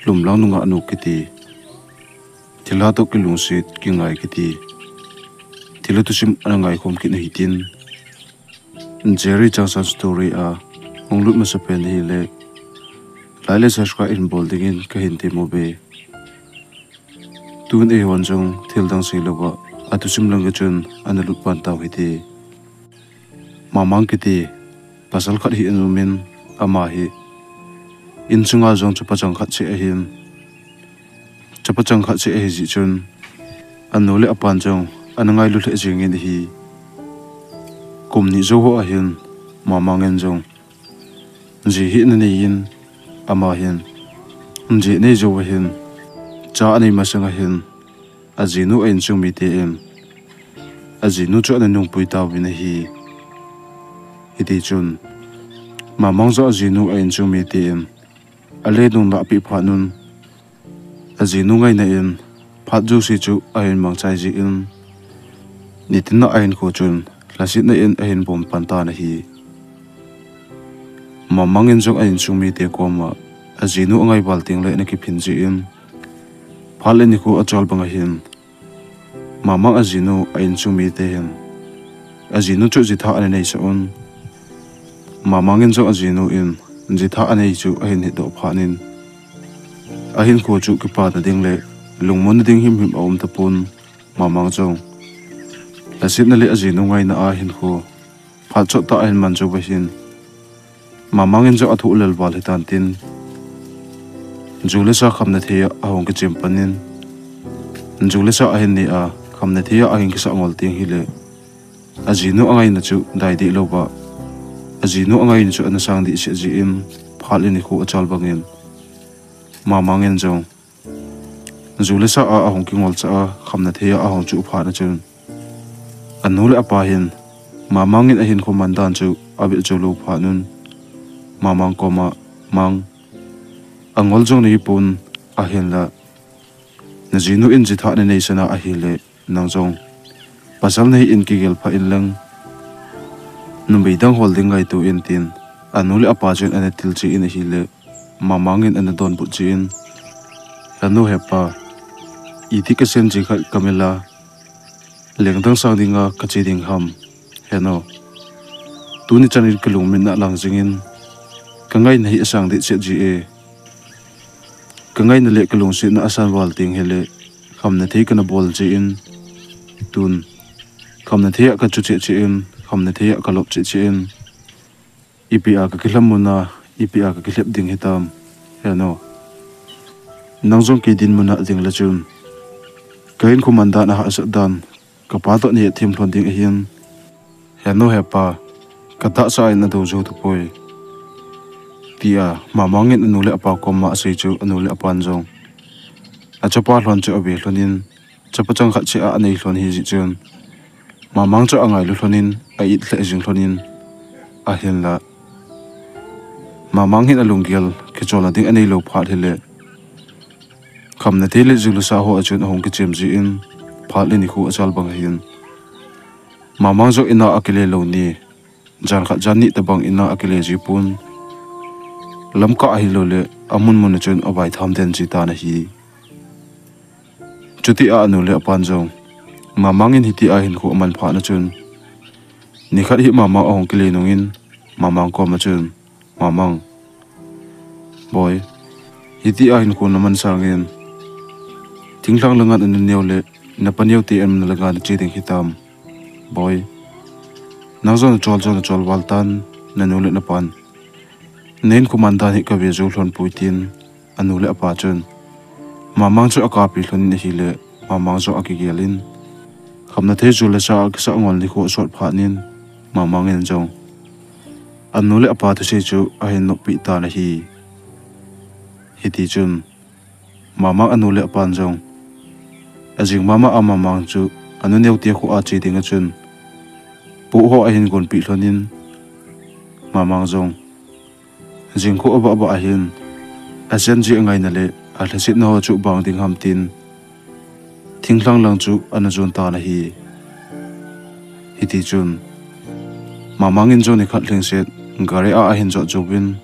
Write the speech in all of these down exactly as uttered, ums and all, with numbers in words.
Lumlang nungah nu kiti, thilha toh kilungset kingai kiti, thilha thusim ana ngaikhom kit ahi tin, Jerry Changsan Story a hung lut masapen ahile, like le subscribe in bol dingin kahin temmu ve. Tun eihon jong thildang seilouva, athusim lang chun ana lut pan tau hite. Mamang kiti pasal khat hi ana umin, ama hi insunga jong chapa chang khat cheh ahin, chapa chang khat cheh ahi jeh chun, anu le apan jong ana ngailu lheh jengin ahi. Kum ni jou ho ahin, Mamang in jong ji hi ana neiyin, ama hin ji anei jouva hin, cha anei masang ahin, ajinu a insung miten ajinu chu ana nungpui tauvin ahi. Hitichun, Mamang jong ajinu a insung miten ale nung lahpeh phat un, ajinu ngaina in phat jouse chu ahin mangchai jin, nitina ahinkho chun lhasetna in ahin bom pan tan ahi. Mamang in jong a insung mite koma ajinu angai val tengle ana kiphin jin, phat le nikho achol bang ahin, Mamang ajinu a insung mite hin ajinu chu jithah ana neisah un. Mamang in jong ajinu in jithah anei chu ahin hetdoh phat in, ahinkho chu kipana ding le lungmonna ding himhim aum tapon, Mamang jong lhasetna le ajinu ngaina a hinkho phat chot tah ahin man jouva hin, Mamang in jong athoh lel val hitan tin, ju le sa khamna thei a ahung kichem pan in, ju le sa ahin nei a, khamna thei a ahin kisah ngol teng hile, ajinu angaina chu dai deh louva, ajinu angaina chu ana sang dehset jin, phat le nikho achol bangin, Mamang in jong ju le sa a ahung kingolchah a, khamna thei a ahung chuh phat na chun, anu le apa hin Mamang in ahinkho man dan chu avel jou lou phat un, Mamang koma, Mang, angol jong nei pon, ahinla najinu in jithah ana neisan a ahile, nang jong pasal nahi in kigel pha inlang, numei dang hol ding ngaito in tin, anu le apa chun ana til jin ahile, Mamang in ana donbut jin, Henu hepa, iti kasen ji khat kamila, lengdang sang dinga kache ding ham? Henu, tuni chan in kalungminna lang jingin, kangaina hi asang dehset ji e. Kangaina le kalungsetna asan val teng hile, khamna thei kana bol jin, tun khamna thei a kachu cheh cheh in, khamna thei a kalop cheh cheh in, ipi a kakilham muna, ipi a kakilhep ding hitam? Henu, nang jong kei dinmun a ding le chun, kahinkho man dan, ahahsat dan, kapa toh nei hethem lhon ding ahin, henu hepa, katahsa in adou jou tapoi, tia Mamang in anu le apa koma asei chu, anu le apan jong achapa lhon chu ave lhonin, chapa chang khat cheh a anei lhon ahi jeh chun, Mamang chu angailu lhonin, a-it lheh jing lhonin, ahinla Mamang hin alunggel kicholna ding aneilou phat hile, khamna thei le ju le sa ho a chun ahung kichem jin, phat le nikho achol bang ahin, Mamang jong in a akile lou ni, jan khat jan ni tobang in a akile ji pon, lamkah ahiloule amun mun a chun avaitham den ji tan ahi. Chuti a anu le apan jong Mamang in hiti a hinkho aman phat na chun, nikhat hi Mamang ahung kile nungin, Mamang koma chun, Mamang, boi, hiti a hinkho naman sangin, thinglhang langa naneo le napa neo te an langa nache ding hitam? Boi, nang jong nachol jong nachol val tan, nanu le napan nahinkho man dan hi kave jou lhon poi, tin anu le apa chun Mamang chu akapi lhonin ahile, Mamang jong akigel in, khamna thei ju le sa akisah ngol nikho asot phat in, Mamang in jong anu le apa thusei chu ahin noppeh tan ahi. Hitichun Mamang anu le apan jong ajing mama a Mamang chu anu neo te kho a che ding a chun, poh ho ahin gonpeh lhonin, Mamang jong jing kho abah bah ahin, achen ji angaina le alhasetna ho chu bang ding ham tin, thinglhang lang chu ana jon tan ahi. Hitichun Mamang in jong nikhat lhingset gari a ahin jot jouvin,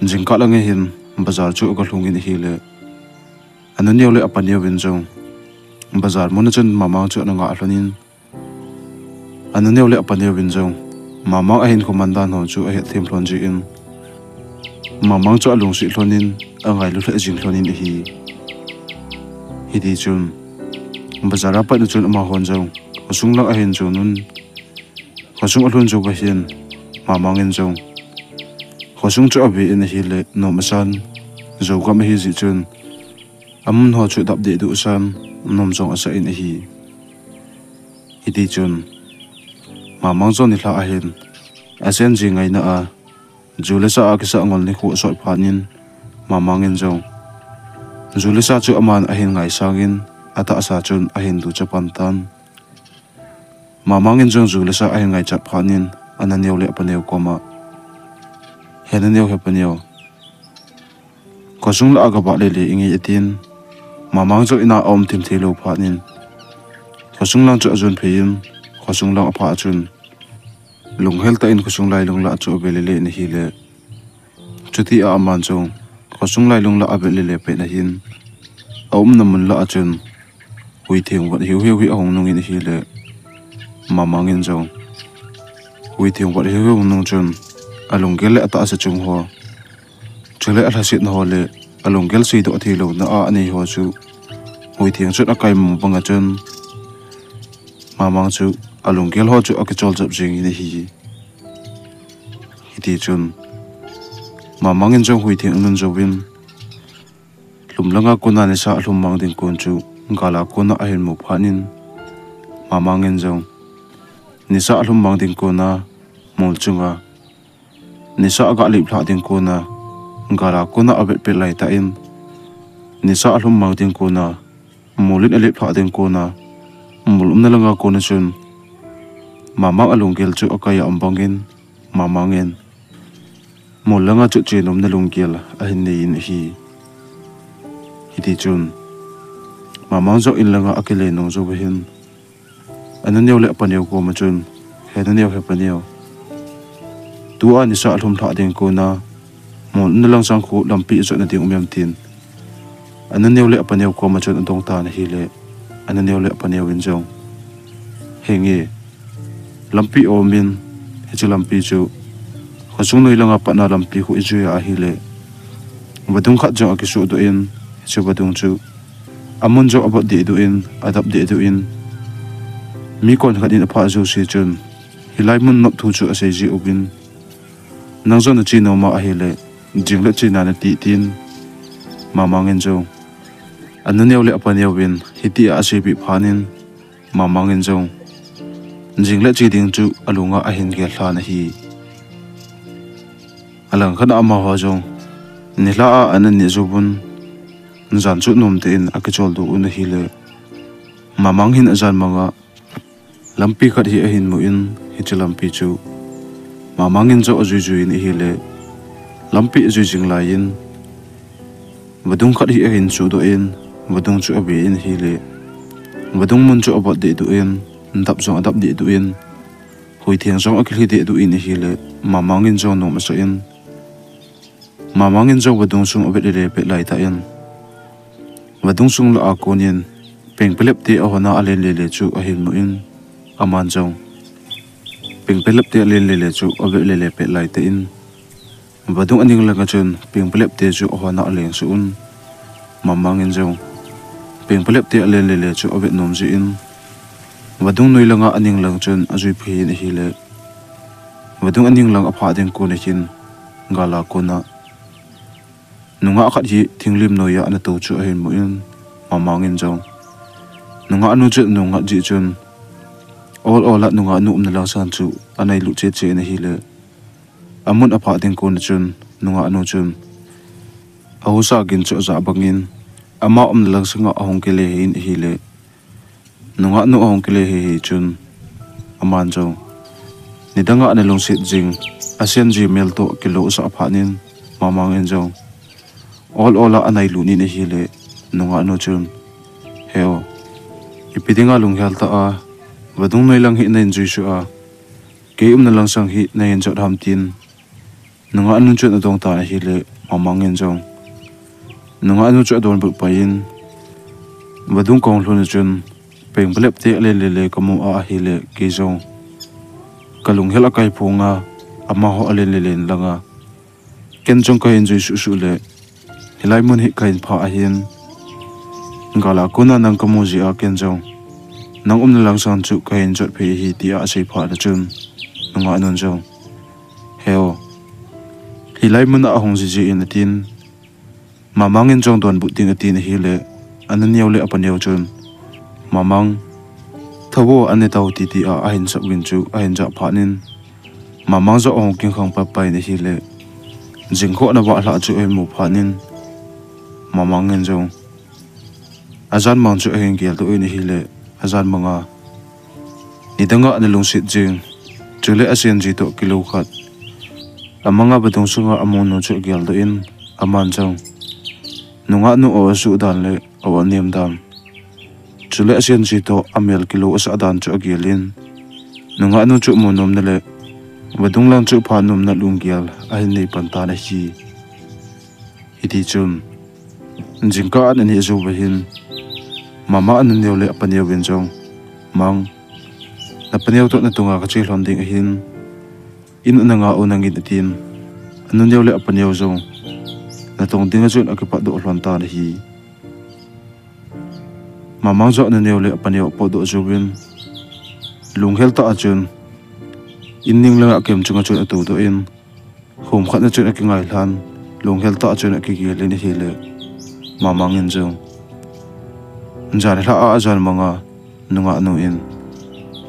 jingkah lang ahin bazar chu aga lhungin ahile, anu neo le apa neo vin jong bazar mun a chun Mamang chu ana nga lhonin, anu neo le apa neo vin jong Mamang ahinkho man dan ho chu ahet them lhon jin, Mamang chu alungset lhonin, angailu lheh jing lhonin ahi. Hiti chun bazar a pat na chun amahon jong khosung lang ahin jon un, khosung alhun jou uva hin Mamang in jong khosung chu aven ahile, nom asan, jou gam ahi jeh chun amun ho chu adap dehduh asan, nom jong asan ahi. Hiti chun Mamang jong nilhah a hin asen ji ngaina a, ju le sa a kisah ngol nikho asot phat in, Mamang in jong ju le sa chu aman ahin ngaisang in, atahsa chun ahin ducha pan tan. Mamang in jong ju le sa ahin ngaichat phat in, anu neo le apa neo koma, He nu neo, he pa neo, khosung lah a gavah lele inge, atin. Mamang jong in a aum thim thei lou phat in, khosung lang chu ajon phei in, khosung lang aphah chun lunghel tah in khosung lailung lah chu ave lele in ahile, chuti a aman jong khosung lailung lah ave lele pet na hin, aumna mun lah a chun huitheng vat hiu hiu hi ahung nung in ahile, Mamang in jong huitheng vat hiu hiu hung nung chun alunggel le atahsa chung ho, chule alhasetna ho le alunggel seidoh theilouna a anei ho chu huitheng chun akai mang bang a chun, Mamang chu alunggel ho chu akichol jep jeng in ahi. Hiti chun Mamang in jong huitheng anun jouvin, lhum langa kona nisa alhum mang ding kon chu gal a kona ahin mu phat in, Mamang in jong nisa alhum mang ding kona mol chunga nisa aga lep lhah ding kona, gal a kona avet pet laitah in, nisa alhum mang ding kona, mol in alep lhah ding kona, mol umna langa kona chun Mamang alunggel chu akai a um bang in, Mamang in mol langa chu chenomna lunggel ahin nei in ahi. Hiti chun Mamang jong in langa akile nung jou uva hin, anu neo le apa neo koma chun, He nu neo, he pa neo, tua nisa alhum lhah ding kona mol umna lang sang khu lampi ijot na ding um em, tin anu neo le apa neo koma chun adong tan ahile, anu neo le apa neo in jong, Henge, lampi aum in, hiche lampi chu khosung noi langa patna lampi khu ijui a ahile, vadung khat jong akisuhdoh in, hiche vadung chu amun jong avat dehduh in, adap dehduh in, mi konkhat in aphah jouse chun hilai mun nop thu chu asei ji uvin, nang jong nache nom a ahile, jing le chena nati, tin Mamang in jong, anu neo le apa neo vin hitia aseipeh phat in, Mamang in jong jing le che ding chu alunga ahin gel lhan ahi. Alangkhat a amaho jong nilhah a ana neh jouvun, jan chu nomtah in akicholdo un ahile, Mamang hin ajan manga lampi khat hi ahin mu in, hiche lampi chu Mamang in jong ajui jui in ahile, lampi ajui jing laiyin, vadung khat hi ahin suhdoh in, vadung chu ave in ahile, vadung mun chu avat dehduh in, dap jong adap dehduh in, huitheng jong akilhi dehduh in ahile, Mamang in jong nom asah in, Mamang in jong vadung sung avet lele pet laitah in, vadung sung lah a kon in pengpelep te ahon a alen lele chu ahin mu in, aman jong pengpelep te alen lele chu avet lele pet laitah in, vadung aning langa chun pengpelep te chu ahon a aleng suh un, Mamang in jong pengpelep te alen lele chu avet nom jeh in, vadung noi langa aning lang chun ajui phei in ahile, vadung aning lang aphah ding kon ahin, gal a kona nungah khat hi thinglim noiya ana tou chu ahin mu in, Mamang in jong nungahnu chu anungngat jeh chun, ol ol a nungahnu umna lang sang chu anailut cheh cheh in ahile, amun aphah ding kon a chun nungahnu chun ahusa gin chu ajah bang in, ama umna lang sanga ahung kile hei in ahile, nungahnu ahung kile hei hei chun, aman jong nidang a ana lungset jing, asen ji mel toh kilou asah phat in, Mamang in jong ol ol a anailut in ahile, nungahnu chun, He o, ipi dinga lunghel tah a vadung noi lang hi nahin jui suh a, kei umna lang sang hi nahin jot ham, tin nungahnu chun adong tan ahile, Mamang in jong Nungah nu chu adonbut pai in, vadung kahung lhun a chun, pengpalep te alen lele kamu a ahile kei jong kalunghel akai phonga, amaho alen lele in langa. Ken jong kahin jui suhsuh le, hilai mun hi kahin phah ahin, gala kona nang kamu jeh a ken jong nang umna lang sang chu kahin jot phei ahi, tia asei phat a chun, nungah nun jong, He o, hilai mun a ahung jiji in, atin. Mamang in jong donbut ding atin ahile, anuneo le apaneo chun, Mamang, tho o, ane tao, titi a ahin sap uvin chu ahin jah phat in, Mamang jong ahung kingkhang patpat in ahile, jingkah ana vah lhah chu ahin mu phat in, Mamang in jong ajanmang chu ahin geldoh in ahile, ajanmanga nidanga ana lungset jing, chule asen ji toh kilou khat amanga vadung sunga amunu chu ageldoh in, aman jong nungah nu o asuh dan le o anem dan, chule asen ji toh amel kilou asah dan chu agel in, nungah nu chu amu nomna le vadung lang chu apha nomna lunggel ahin nei pan tan ahi. Hiti chun, jingkah an aneh jou uva hin, Mama anuneo le apaneo vin jong, Mang, napaneo toh natonga kache lhon ding ahin, in ana nga o nangin, atin. Anuneo le apaneo jong natong dinga chun akipatdoh lhon tan ahi. Mamang jong anuneo le apaneo apotdoh jouvin, lunghel tah a chun in ning langa kem chunga chun atoudoh in, khom khat na chun akingailhan, lunghel tah a chun akigel in ahile, Mamang in jong, Jan lhah a ajanmanga nungah nu in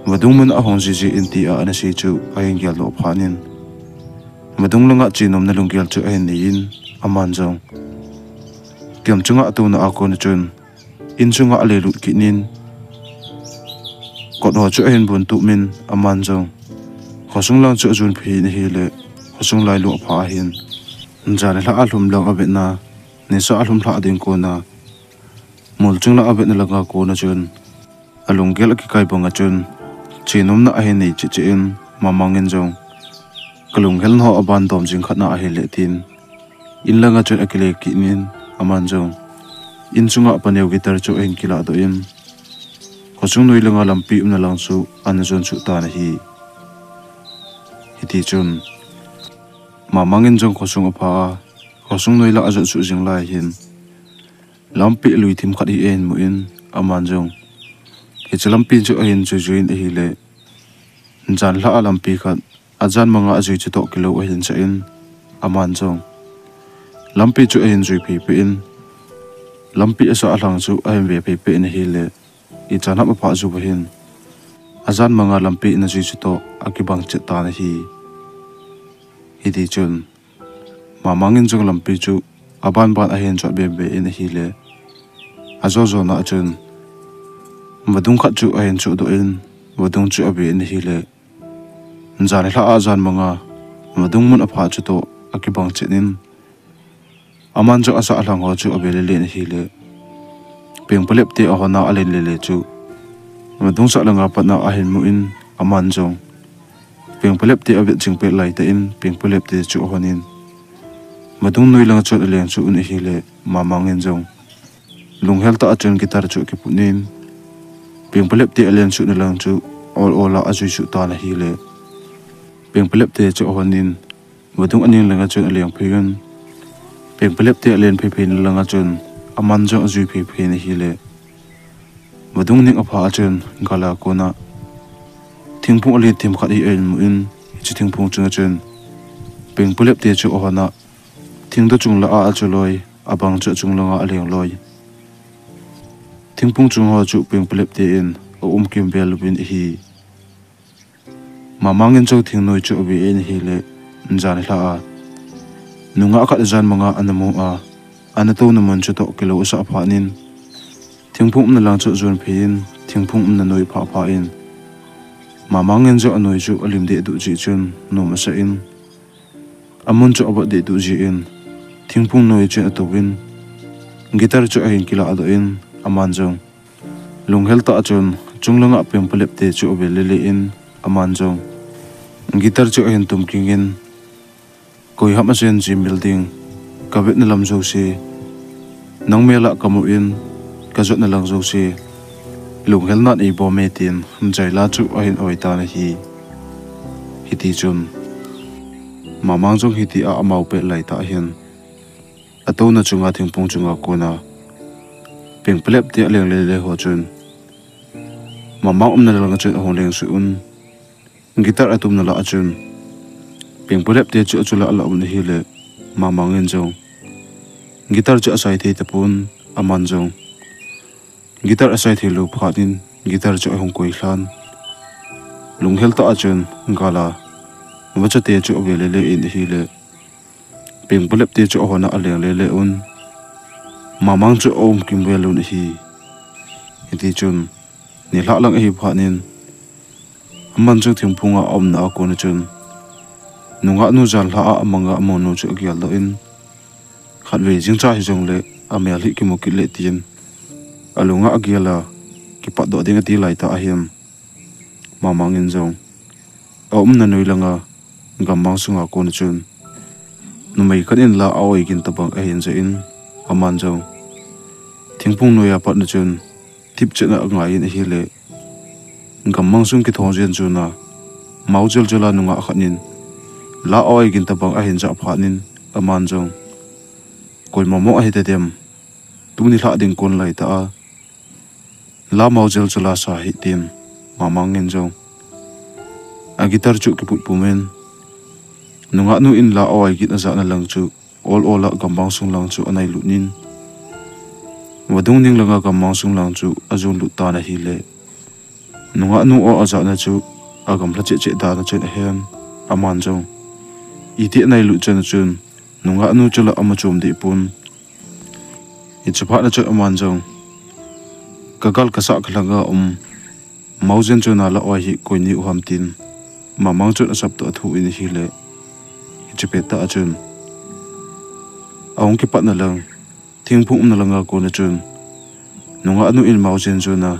vadung mun ahung jiji in, tia ana sei chu ahin geldoh phat in, vadung langa che nomna lunggel chu ahin nei in, aman jong kem chunga atouna a kona chun, in chunga aleilut kit in, kot ho chu ahin bun tup in, aman jong khosung lang chu ajon phei in ahile, khosung lailung aphah ahin, jan lhah a lhum lang avetna, nisa alhum lhah ding kona, mol chung lang avetna langa kona chun alunggel akikai banga chun che nomna ahin nei cheh cheh in, Mamang in jong, Kalunghel ho aban dom jing khat na ahile, tin, in langa chun akile kit in, aman jong in chunga apaneo guitar chu ahin kilahdoh in, khosung noi langa lampi umna lang chu ana jon suh tan ahi. Hiti chun, Mamang in jong khosung aphah a, khosung noi lang ajot suh jing lai hin, lampi lui thim khat hi ahin mu in, aman jong hiche lampi chu ahin jui jui in ahile, jan lhah a lampi khat, ajanmanga ajui chu toh kilou ahin sah in, aman jong lampi chu ahin jui phei phei in, lampi asah lhang chu ahin ve phei phei in ahile, ichan ham aphah jou uva hin, ajanmanga lampi in ajui chu toh akibang chet tan ahi. Hiti chun, Mamang in jong lampi chu aban ban ahin jot be be in ahile, ajo jona a chun vadung khat chu ahin chohdoh in, vadung chu ave in ahile, jan lhah a ajanmanga vadung mun aphah chu toh akibang chet in, aman jong asah lhang ho chu ave lele in ahile, pengpalep te ahon a alen lele chu vadung sah langa pat na ahin mu in, aman jong pengpalep te avet jing pet laitah in, pengpalep te chu ahon in, vadung noi langa chun aleng suh in ahile, Mamang in jong lunghel tah a chun guitar chu akiput in, pengpalep te alen suhna lang chu ol ol a ajui suh tan ahile, pengpalep te chu ahon in, vadung aning langa chun aleng phei in, pengpalep te alen phei phei na langa chun aman jong ajui phei phei in ahile, vadung ning aphah a chun gala kona thingphung alen thim khat hi ahin mu in, hiche thingphung chunga chun pengpalep te chu ahon a, thingdoh chung lah a acho loi, abang chu achung langa aleng loi. Thingphung chung ho chu pengpalep te in aum kimvel uvin ahi. Mamang in jong thingnoi chu ave in ahile, jan lhah a nungah khat ajanmanga ana mu a, ana touna mun chu toh kilou asah phat in, thingphung umna lang chu ajon phei in, thingphung umna noi aphah phat in, Mamang in jong anoi chu alim dehduh jeh chun nom asah in, amun chu avat dehduh jeh in, thingphung noi chun atouvin, guitar chu ahin kilahdoh in, aman jong lunghel tah a chun chung langa pengpalep te chu ave lele in, aman jong guitar chu ahin tum ging in, Koi ham asen jimil ding, kavetna lam jouse Nang mel a kamu in, kajotna lang jouse, lunghel nan eibom e tin, Jaila chu ahin oi tan ahi. Hiti chun, Mamang jong hitia amau pet laitah ahin, atouna chunga thingphung chunga kona, pengpalep te aleng lele ho chun, Mamang umna lang chun ahung leng suh un, guitar atumna lah a chun, pengpalep te chu achu lah a la um ahile, Mamang in jong, guitar chu asai thei tapon, aman jong, guitar asai thei lou phat in, guitar chu ahung koi lhan. Lunghel tah a chun, gal a, vacha te chu ave lele in ahile, pengpalep te chu ahon a aleng lele un, Mamang chu aum kimvel un ahi. Hiti chun, nilhah lang ahi phat in, aman jong thingphung a aumna a kona chun, nungahnu janhi a amanga amunu chu ageldoh in, khatvei jingcha hijongle, amel hi kimu kit le tin, alunga agel a, kipatdoh ding ati laitah ahin, Mamang in jong, aumna noi langa, gammang sunga kona chun, numei khat in la a-oi gin tobang ahin jah in, aman jong, thingphung noiya patna chun, thipchetna angai in ahile, gammang sung kithong jen chun a, mao jel jel a nungah khat in, la a-oi gin tobang ahin jah phat in, aman jong, koima mo ahitadem, tuni lhah ding kon laitah a, la mao jel jel a sa hih tin, Mamang in jong, aguitar chu kiput pum in, nungahnu in la a-oi gin ajahna lang chu, ol ol a gammang sung lang chu anailut in, vadung ning langa gammang sung lang chu ajon lut tan ahile, nungahnu o ajahna chu, agamla cheh cheh dan a chun ahen, aman jong, iti anailut chan a chun, nungahnu chu la amu chom deh pon, hiche phat a chun aman jong, kagal kasah kalhanga um, mao jen chun a la oi hi koi ni u ham tin, Mamang chun asap toh athu in ahile, hiche pettah a chun, ahung kipatna lang, thingphung umna langa kona chun, nungahnu in mao jen chun a,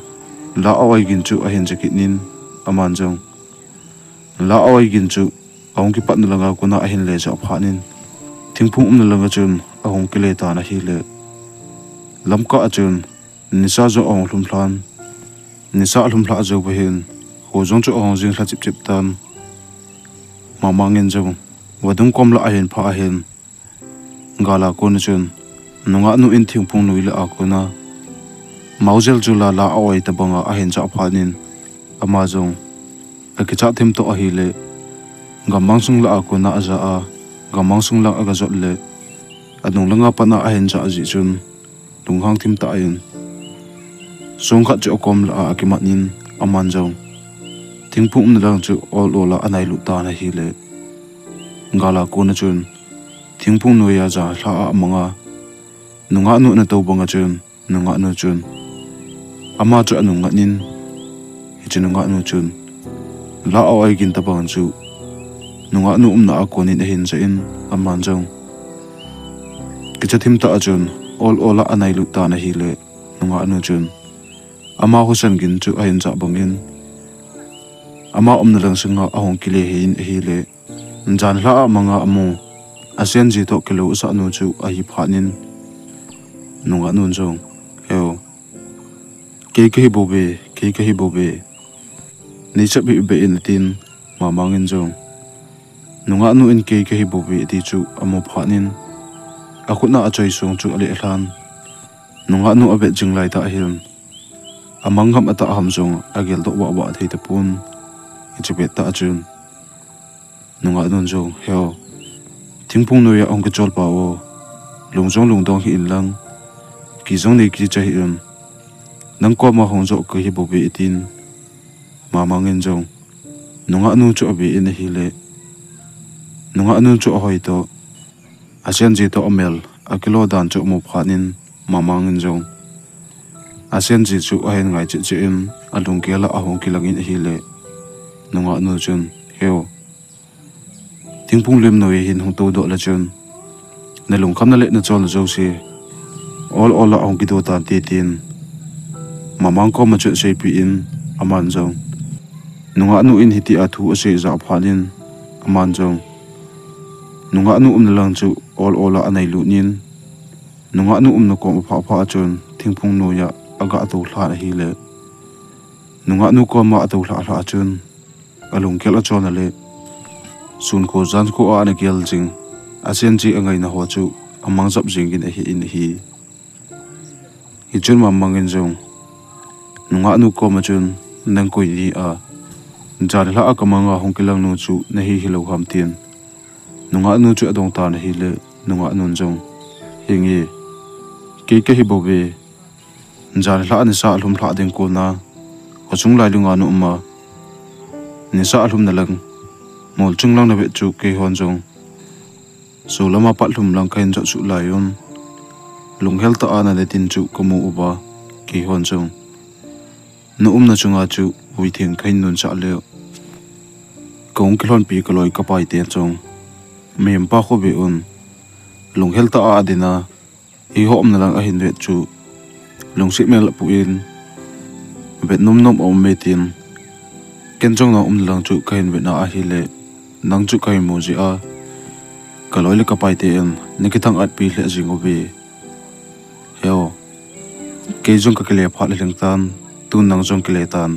la a-oi gin chu ahin jah kit in, aman jong, la a-oi gin chu, ahung kipatna langa kona ahin le jah phat in, thingphung umna langa chun, ahung kile tan ahile, lamkah a chun, nisa jong ahung lhum lhan, nisa alhum lhah jou phat in, kho jong chu ahung jing lha chip chip tan, Mamang in jong, vadung kom lah ahin phah ahin, gal a kona chun, nungahnu in thingphung noi lah a kona, mao jel jel a la a-oi tobanga ahin jah phat in, ama jong, akichat thim toh ahile, gammang sung lah a kona ajah a, gammang sung lang agajot le, anung langa pat a ahin jah jeh chun, lunghang thim tah in, songkhat chu akom lah a akimat in, aman jong, thingphung umna lang chu ol ol a anailut tan ahile, gal a kona chun, thingphung noiya janhi a amanga, nungahnu ana tou banga chun, nungahnu chun, ama chu anung ngat in, hiche nungahnu chun, la a-oi gin tobang chu, nungahnu umna a kon in ahin jah in, aman jong, kicha thim tah a chun, ol ol a anailut tan ahile, nungahnu chun, ama husa gin chu ahin jah bang in, ama umna lang sunga ahung kile hei in ahile, janhi a amanga amu, asen ji toh kilou asah nu chu ahi phat in, nungahnu jong, Heo, kei kahi bouve, kei kahi bouve, neisap hih beh in atin, Mamang in jong, nungahnu in kei kahi bouve ati chu amu phat in, akhut a achoi song chu aleh lhan, nungahnu avet jing laitah hin, amang ham atah ham jong ageldoh vah vah thei tapon, hiche pettah a chun, nungahnu jong, Heo, thingphung noiya hung kichol pau, lung jong lungdong hih in lang, ki jong nei kicha hih in, nang koma hung jo kahi bouve atin, Mamang in jong, nungahnu chu ave in ahile, nungahnu chu ahoi toh, asen ji toh amel akilo dan chu amu phat in, Mamang in jong, asen ji chu ahin ngai cheh cheh in, alunggel a ahung kilang in ahile, nungahnu chun, Heo, thingphung lim noiya hin hung toudoh le chun, nalungkham na le nachol na jouse ol ol a hung kido tante tin, Mamang koma chun aseipeh in, aman jong, nungahnu in hitia thu asei jah phat in, aman jong, nungahnu umna lang chu ol ol a anailut in, Nungahnu umna kom aphah phah a chun thingphung noiya aga tou lhan ahile, nungahnu koma atou lhah lhah a chun alunggel achon a le, sun kho jan kho a ana gel jing, asen ji angaina ho chu amang jap jing in ahi in ahi. Hichun Mamang in jong nungahnu koma chun, nang koi dia jan lha a kamanga hung kilang nu chu nahi hilou ham tin nungahnu chu adong tan ahile, nungahnun jong, henge, kei kahi bouve, jan lha a nisa alhum lhah ding kona khosung lailunga na um a, nisa alhumna lang, mol chung lang na vet chu keihon jong solama pat lhum lang kahin jot suh lai un, lunghel tah a nale din chu kamu uva, keihon jong na umna chunga chu vuitheng kahin nunsah leu, kahung kilhonpi kaloi kapai ten jong mihempa khovei un lunghel tah a adin a, eiho umna lang ahin vet chu lungset mel apuh in, vet nomnom aum e tin, ken jong na umna lang chu kahin vetna ahile, nang chu kahin mu jeh a, kaloi le kapaite in nakithang-atpi lheh jing uve. Heo, kei jong kakile phat le lhing tan, tun nang jong kile tan,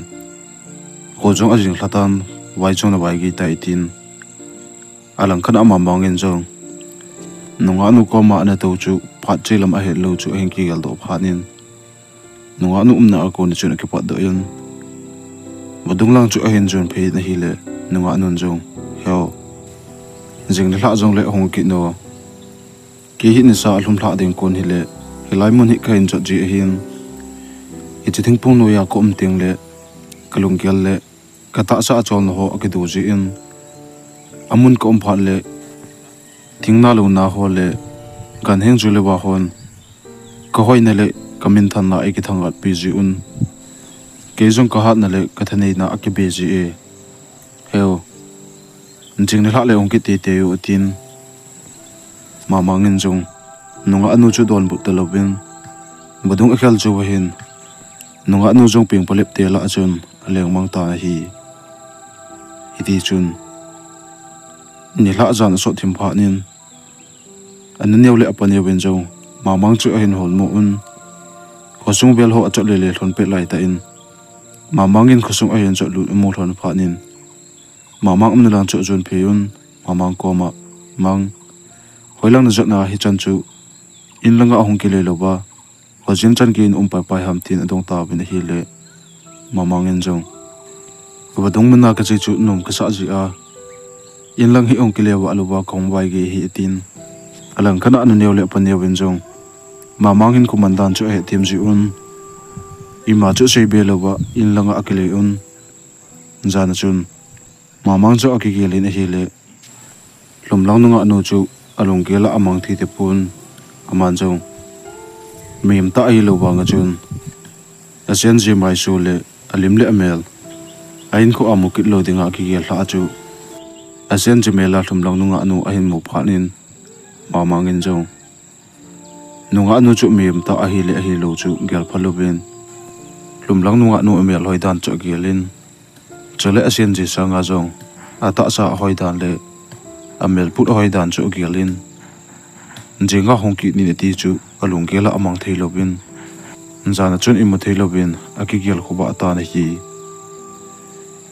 kho jong ajing lha tan, vai jong na vai gei tai tin, alangkhat a Mamang in jong nungahnu koma ana tou chu phat che lam ahet lou chu ahin kigeldoh phat in, nungahnu umna a kona chun akipatdoh in, vadung lang chu ahin jon phei in ahile, nungahnun jong, heo, jing le lhah jongle hung kit no, kei hi nisa alhum lhah ding kon hile, hilai mun hi kahin jot ji ahin, hiche thingphung noiya kaum tengle kalunggel le katahsa acholna ho akidu jeh in, amun kaum phat le thingna louna ho le ganheng ju le va hon kahoina le kaminthanna eikithang-atpi ji un, kei jong kahatna le kathaneina akibe ji e. Heo, jing le lhah le hung kit teitei u, atin, Mamang in jong nungahnu chu donbut talouvin, vadung akhel jou ahin, nungahnu jong pengpalep te lah a chun alengmang tan ahi. Hitichun nilhah jan asot thim phat in, anuneo le apaneovin jong Mamang chu ahin holmo un, khosung vel ho achot lele lhon pet laitah in, Mamang in khosung ahin chotlut amu lhon phat in, Mamang umna lang chu ajon phei un, Mamang koma, Mang, hoilang najotna hichan chu, in langa hung kile louva, hojin chan gei in um paipai ham, tin adong tauvin ahile, Mamang in jong, vadung muna kache chu nom kasah jeh a, in lang hi hung kile vah louva kahung vai gei ahi, atin, alangkhat a anuneo le apaneovin jong Mamang hinkho man dan chu ahetthem ji un, ima chu aseibe louva in langa akile un, jan a chun Mamang chu akigel in ahile, lhumlang nungahnu chu alunggel a amang thei tapon, aman jong mihem tah ahilou vanga chun, asen ji maiso le alim le amel, ahinkho a mu kit lou dinga akigel lhah a chu, asen ji mel a lhumlang nungahnu ahin mu phat in, Mamang in jong nungahnu chu mihem tah ahile ahilou chu gelpha louvin, lhumlang nungahnu amel hoi dan chu agel in, chule asen ji sanga jong atahsa ahoi dan le amel put ahoi dan chu agel in, jinga hung kit in ati chu alunggel a amang thei louvin, jan a chun imu thei louvin akigel khovah tan ahi.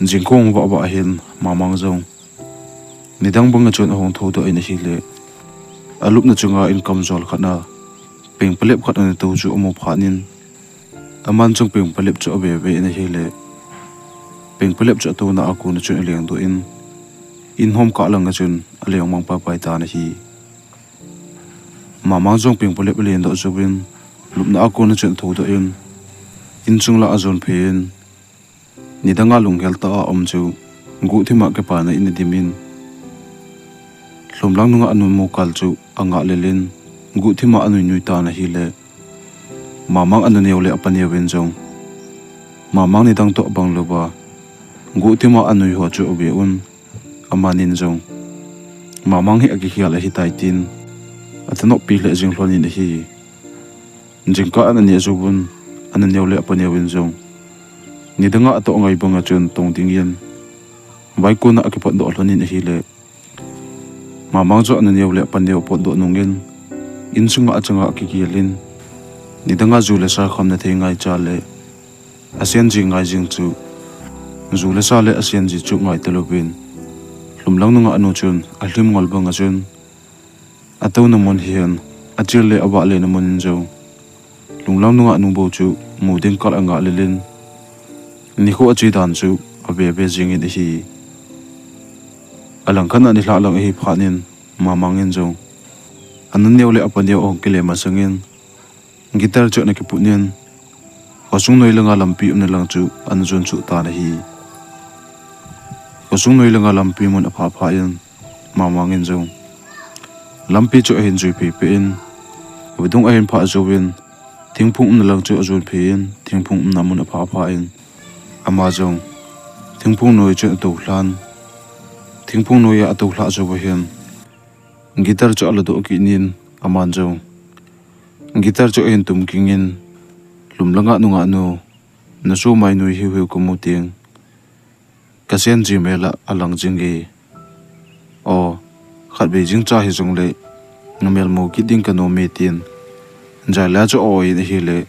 Jing kahung vah vah hin Mamang jong nidang banga chun ahung thoudoh in ahile, alupna chunga in kamjol khat a pengpalep khat ana tou chu amu phat in, aman jong pengpalep chu ave ve in ahile, pengpalep chu atouna a kona chun alengdoh in, in homkah langa chun alengmang paipai tan ahi. Mamang jong pengpalep alendoh jouvin, lupna a kona chun athoudoh in, in chung lah ajon phei in, nidanga lunghel tah a aum chu guhthima kipana in adim in, lhumlang nungahnu mu kal chu angah lel in, guhthima anuinui tan ahile, Mamang anuneo le apaneovin jong Mamang nidang toh abang louva guhthima anui ho chu ave un, amanin jong Mamang hi akikhel ahitai tin athanoppi lheh jing lhon in ahi. Jingkah ana neh jouvun, anuneo le apaneovin jong nidanga atoh ngai banga chun tong dingin vaikon a akipotdoh lhon in ahile, Mamang jong anuneo le apaneo apotdoh nungin, Insunga achanga akigelin, nidanga ju le sa khamna thei ngaicha le asenji ngai jing chu, ju le sa le asenji chu ngai talouvin, lhumlang nungah nu chun alhim ngol banga chun, atouna mun hihen, achil le avah lena mun in jong, lhumlang nungah nu bou chu mu ding kal angah lelin, nikho ache dan chu ave ve jingin ahi. Alangkhat a nilhah lang ahi phat in, Mamang in jong, anuneo le apaneo ahung kile masangin, guitar chu ana kiput in, khosung noi langa lampi umna lang chu ana jon suh tan ahi. Khosung noi langa lampi mun aphah phah in, Mamang in jong, lampi chu ahin jui phei phei in, vadung ahin phah jouvin, thingphung umna lang chu ajon phei in, thingphung umna mun aphah phah in, ama jong, thingphung noi chu atoulhan, thingphung noi a atoulhah jouva hin, guitar chu aladoh kit in, aman jong, guitar chu ahin tum kingin, lhumlanga nungah nu, naso mai nui hiu hiu kamu teng, kasenji mel a alang jing e. O, khatvei jingcha hijongle, namel mu kit ding kanom e tin, jaila chu a-oi in ahile,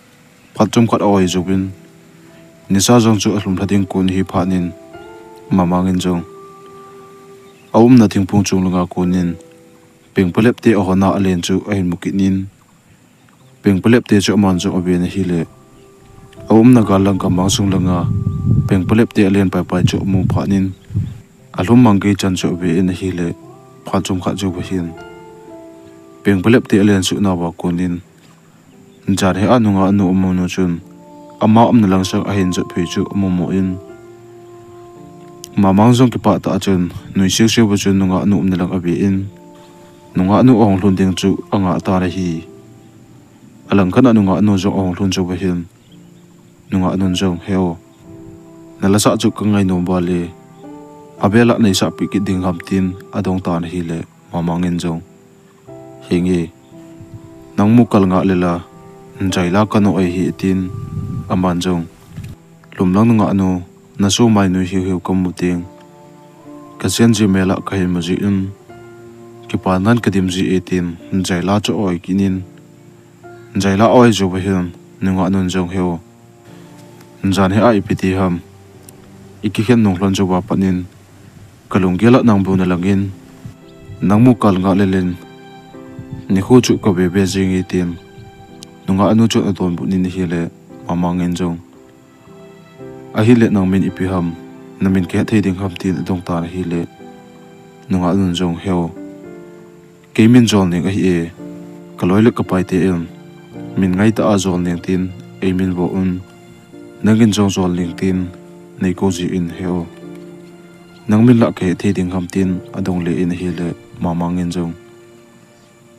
phat chomkhat a-oi jouvin, nisa jong chu alhumlha ding kon ahi phat in, Mamang in jong, aumna thingphung chung langa konin, pengpalep te ahona alen chu ahin mu kit in, pengpalep te chu aman jong aven ahile, aumna gal lang gamang sung langa, pengpalep te alen pai pai chu amu phat in, alhum mang gei chan chu ave in ahile, phat chomkhat jouva hin, pengpalep te alen suhnauva konin, jan hi a nungah nu amu nu chun, ama umna lang sang ahin jot phei chu amu mu in, Mamang jong kipah tah a chun, nuisiu siuva chun nungah nu umna lang ave in, nungah nu ahung lhun ding chu angah tan ahi. Alangkhat a nungah nu jong ahung lhun jouva hin, nungah nun jong, Heo, nalasah chu kangai nom val e, avel a neisahpeh kit ding ham tin adong tan ahile, Mamang in jong, Henge, nang mu kal ngah lela, jaila kanoh ahi e tin, aman jong, lhumlang nungah nu, naso mai nui hiu hiu kamu teng, kasenji mel a kahin mu jeh in, kipanan kadim ji e tin, jaila chu a-oi kit in, jaila a-oi jouva hin, nungah nun jong, Heo, jan hi a ipi ti ham, ikikhen nung lhon jouva pat in, kalunggel a nang bu nalangin, nang mu kal ngah lelin, nikho chu kave ve jing e tin, nungah nu chun adonbut in ahile, Mamang in jong, Ahile nang min ipi ham, namin kahet thei ding ham tin adong tan ahile, nungah nun jong, Heo, kei min Jolneng ahi e, kaloi le kapaite in, min ngaitah a Jolneng tin eiminvo un, nangin jong Jolneng tin neikou jin, Heo, nang min lah kahet thei ding ham tin adong le in ahile, Mamang in jong,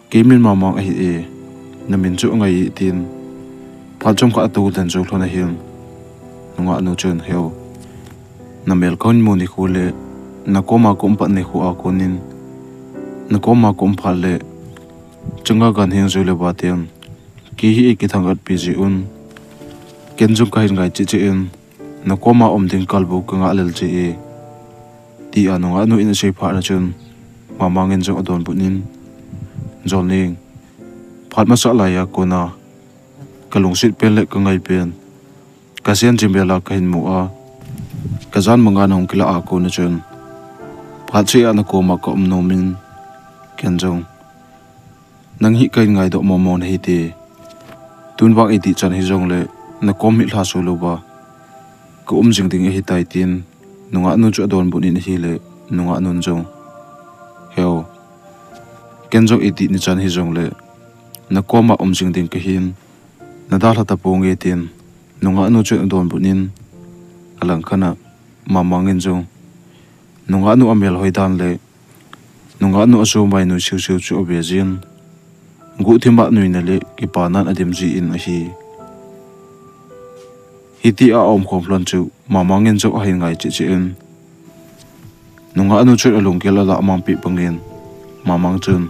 Kei min Mamang ahi e, namin chu angai e tin, phat chomkhat atou den jou lhon ahin, nungah nu chun, Heo, namel kahin mu nikho le, nakoma kaum pat nikho a konin, nakoma kaum phat le, chunga gan heng jou le vatin, kei hi eikithangatpi ji un, ken jong kahin ngai cheh cheh in, nakoma um ding kal bou kangah lel ji e, tia nungah nu in asei phat na chun, Mamang in jong adonbut in, Jolneng, phat masa laiya kona, kalungset pen le kangai pen, kasen jimel a kahin mu a, kajan manga nahung kilah a kona chun, phat cheh a nakoma kaum nomin, ken jong, nang hi kahin ngaidoh mong mong nahi te, tun vang itih chan hijongle, nakom hi lhaso louva kaum jing ding ahitai tin, nungah nu chu adonbut in ahile, nungah nun jong, Heo, ken jong itih nichan hijongle, nakoma um jing ding kahin, nadalha taponge tin, nungah nu chun adonbut in, alangkhat a, Mamang in jong, nungah nu amel hoi dan le, nungah nu asomai nui siu siu chu ave jin, guhthim a nuina le kipanan adim jin ahi. Hitia aumkhom lhon chu, Mamang in jong ahin ngai cheh cheh in, nungah nu chun alunggel alah mangpeh bangin, Mamang chun,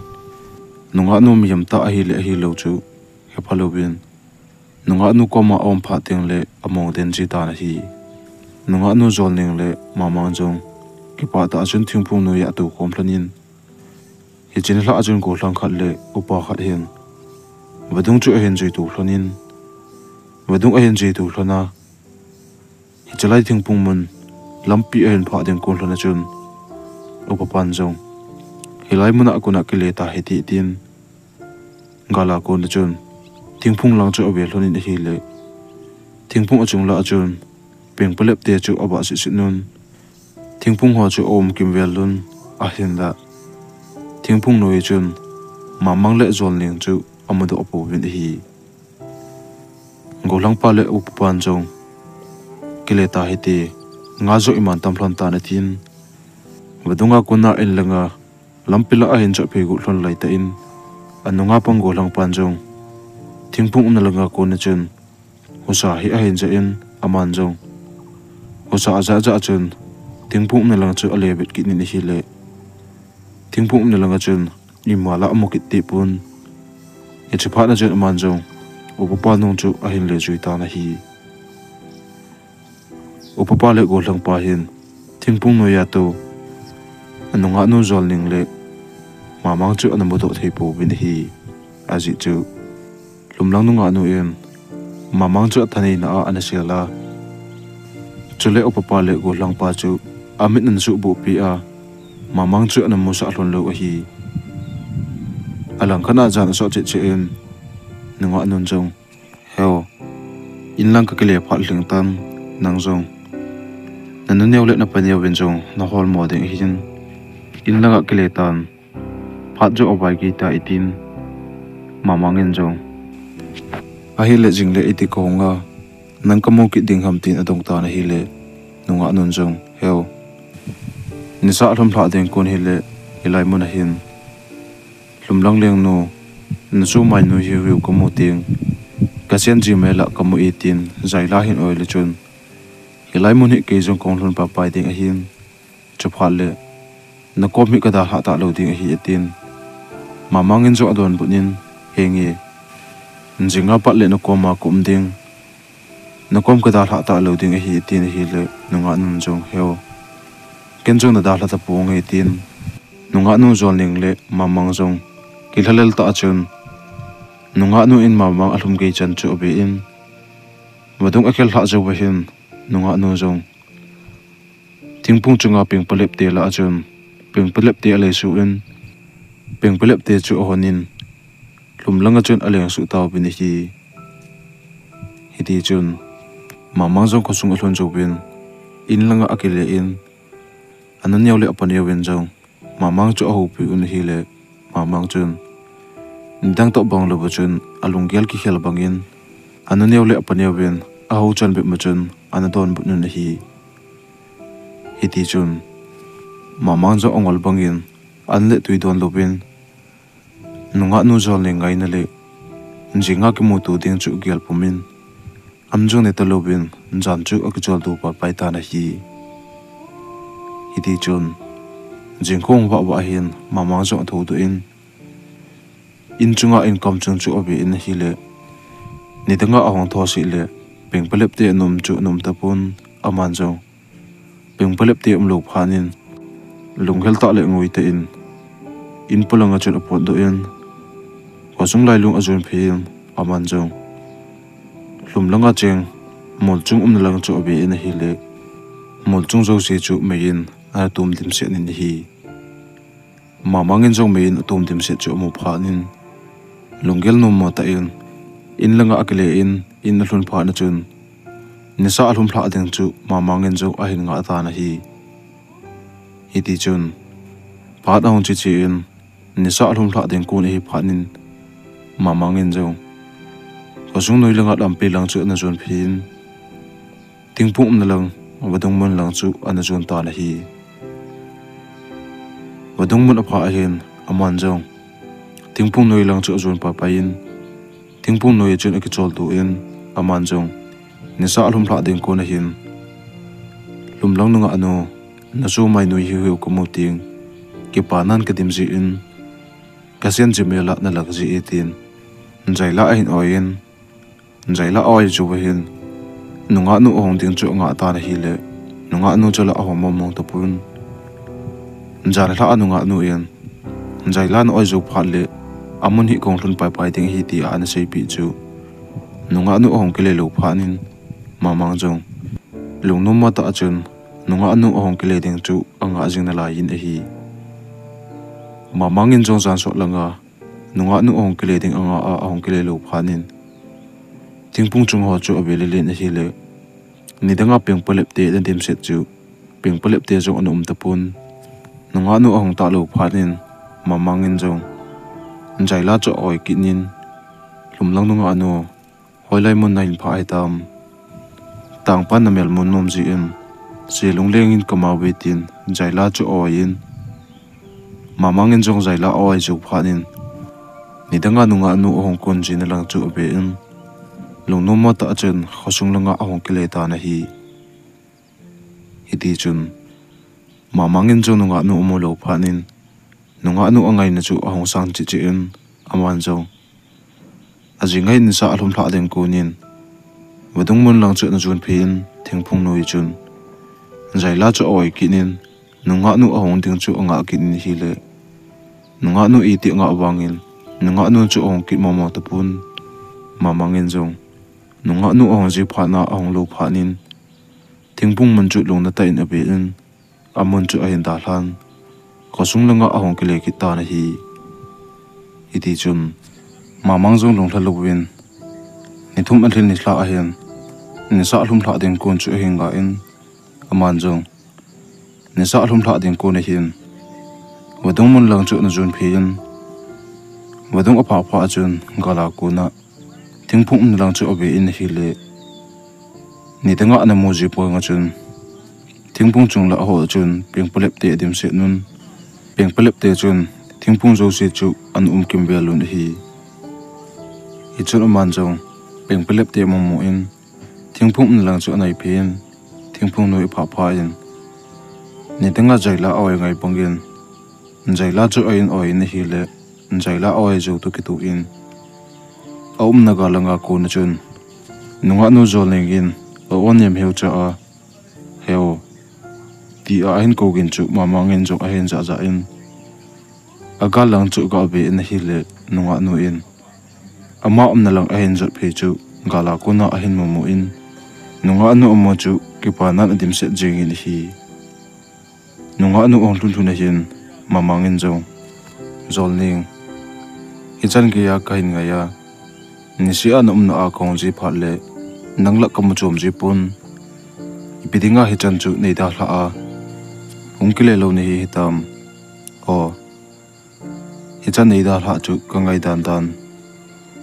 nungah nu mihem tah ahile ahilou chu, hepha louvin, nungah nu koma aum phat tengle among den ji tan ahi. Nungah nu Jolneng le Mamang jong, kipah tah a chun thingphung noiya atoukhom lhonin, hiche nilhah a chun gollhang khat le upa khat hin, vadung chu ahin juitu lhonin, vadung ahin juitu lhona, hichelai thingphung mun lampi ahin phah ding kon lhona chun, upapan jong, "Hilai muna kona kile tahite," tin, gala kona chun thingphung lang chu ave lhonin ahile, thingphung achung lah a chun pengpalepte chu avah sitsit un, thingphung ho chu aum kimvel un, ahinla thingphung noi chun Mamang le Jolneng chu amudoh pouvin ahi. Gollhangpa le upapan jong, "Kile tahite, nga jong iman tam lhon tan," atin, vadunga kona in langa lampi lah ahin chah phei got lhon laitah in, anunga pang gollhangpan jong thingphung umna langa kona chun husa hi ahin jah in, aman jong husa ajah jah chun thingphung umna lang chu ale vet kit in ahile, thingphung umna langa chun ima lah amu kit deh pon. Hiche phat na chun aman jong upapa nung chu ahin le jui tan ahi. Upapa le gollhangpa hin thingphung noiya tou anungahnu Jolneng le Mamang chu ana mudoh thei pouvin ahi. Ajeh chu lhumlang nungahnu in Mamang chu athaneina a ana sel a, chule upapa le gollhangpa chu amit ana suhboh peh a, Mamang chu ana musah lhon lou ahi. Alangkhat a jan asot cheh cheh in, nungahnun jong, "Heo, inlang kakile phat lhing tan, nang jong nanuneo le napaneovin jong naholmo ding ahin, inlanga kile tan, phat jong avai gei tai," tin, Mamang in jong, "Ahile jingle iti kahung a, nang kamu kit ding ham?" tin adong tan ahile, nungahnun jong, "Heo, nisa alhum lhah ding kon hile, hilai mun ahin lhumlang lengnu, nachu Mainui hiu hiu kamu teng, kachen ji mel a kamu e," tin jaila ahin oi le chun, "Hilai mun hi kei jong kahung lhun paipai ding ahin, chuphat le nakom hi kadalhah talou ding ahi," atin, Mamang in jong adonbut in, "Henge, jinga pat le nakoma kaum ding, nakom kadalhah talou ding ahi," atin ahile, nungahnun jong, "Heo, ken jong nadalha taponge," tin, nungahnu Jolneng le Mamang jong kilhalel tah a chun, nungahnu in Mamang alhum gei chan chu ave in, vadung akhel lhah jouva hin, nungahnu jong thingphung chunga pengpalepte lah a chun, pengpalepte aleisu in, pengpalepte chu ahon in, lhumlanga chun alengsuh tauvin ahi. Hitichun, Mamang jong khosung alhun jouvin, inlanga akile in, anuneo le apaneovin jong Mamang chu ahoupi un ahile, Mamang chun nidang toh bang louva chun alunggel kikhel bangin, anuneo le apaneovin ahou chan bep ma chun ana donbut un ahi. Hitichun, Mamang jong angol bangin, an le tui don louvin, nungahnu Jolneng ngaina le jinga kimuto ding chu gel pumin, am jong ne talouvin, jan chu akicholdo paipai tan ahi. Hitichun, jingkah vah vah hin, Mamang jong athoudoh in, in chunga inkam chung chu ave in ahile, nidanga ahung thoseh le, pengpalepte anom chu anom tapon, aman jong pengpalepte umlou phat in, lunghel tah le ngoi tah in, in polanga chun apotdoh in, khosung lailung ajon phei in, aman jong lhumlanga cheng molchung umna lang chu ave in ahile, molchung jouse chu meiyin ana tum dimset in ahi. Mamang in jong meiyin atum dimset chu amu phat in, lunggel nommo tah in, inlanga akile in, in alhun phat na chun, nisa alhum lhah ding chu Mamang in jong ahin ngah tan ahi. Hitichun, phat ahung che che in, nisa alhum lhah ding kon ahi phat in, Mamang in jong khosung noi langa lampi lang chu ana jon phei in, thingphung umna lang, vadung mun lang chu ana jon tan ahi. Vadung mun aphah ahin, aman jong thingphung noi lang chu ajon paipai in, thingphung noi a chun akicholdo in, aman jong nisa alhum lhah ding kon ahin, lhumlang nungahnu, nachu Mainui hiu hiu kamu teng, kipanan kadim jin, kachen ji mel a nalah ji e, tin jaila ahin oi in, jaila aoi jouva hin, nungahnu ahung ding chu angah tan ahile, nungahnu chu la ahung mong mong tapon, janhi lhah a nungahnu in, jaila ana oi jou phat le, amun hi kong lhun paipai ding ahi tia ana seipeh chu, nungahnu ahung kile lou phat in, Mamang jong lungnom matah a chun nungahnu ahung kile ding chu angah jing nalai in ahi. Mamang in jong jan sot langa nungahnu ahung kile ding angah a, ahung kile lou phat in, thingphung chung ho chu ave lelen ahile, nidanga pengpalep te ana dimset chu, pengpalep te jong ana um tapon. Nungahnu ahung tah lou phat in, Mamang in jong jaila chu a-oi kit in, Lhumlang nungahnu, hoilai mun nahin phah hitam? Tangpan namel mun mong jeh in, che lungleng in kamau ve, tin jaila chu a-oi in, Mamang in jong jaila a-oi jou phat in, nidanga nungahnu ahung kon jing na lang chu ave in, lungnom matah a chun khosung langa ahung kile tan ahi. Hitichun, Mamang in jong nungahnu amu lou phat in, nungahnu angaina chu ahung sang cheh cheh in, aman jong ajing ngai nisa alhum lhah ding kon in, vadung mun lang chu ana jon phei in, thingphung noi chun jaila chu a-oi kit in, nungahnu ahung ding chu angah kit in ahile, nungahnu iti angah vangin, nungahnu chu ahung kit momo tapon. Mamang in jong nungahnu ahung ji phat na ahung lou phat in, thingphung mun chu lungna tah in ave in, amun chu ahin dalhan, khosung langa ahung kile kit tan ahi. Hitichun, Mamang jong lunglha louvin, ni thum alhin nilhah ahin, nisa alhum lhah ding kon chu ahin ngah in, aman jong nisa alhum lhah ding kon ahin, vadung mun lang chu ana jon phei in, vadung aphah phat a chun gal a kona thingphung umna lang chu ave in ahile, nidanga ana mu ji poi nga chun, thingphung chung lah ho chun pengpalep te adimset un, pengpalep te chun thingphung jouse chu ana umkimvel un ahi. Hichun aman jong pengpalep te amu mu in, thingphung umna lang chu anai phei in, thingphung noi aphah phat in, nidanga jaila a-oi ngai bangin, jaila chu ahin oi in ahile, jaila a-oi jou toh kitoh in, aumna gal langa kona chun, nungahnu Jolneng in a-o nem heu cha a, Heo, tia ahin kou gin chu Mamang in jong ahin jah jah in, agal lang chu aga ve in ahile, nungahnu in ama umna lang ahin jot phei chu gal a kona ahin mu mu in, nungahnu amu chu kipanan adimset jing in ahi. Nungahnu ahung lhun lhun ahin, Mamang in jong, Jolneng, hichan geiya kahin ngai a, niseh a naumna a kahung ji phat le, nang lah kamu chom ji pon. Ipi dinga hichan chu nei dalhah a, hung kile lou nahi hitam? O, hichan nei dalhah chu kangai dan dan,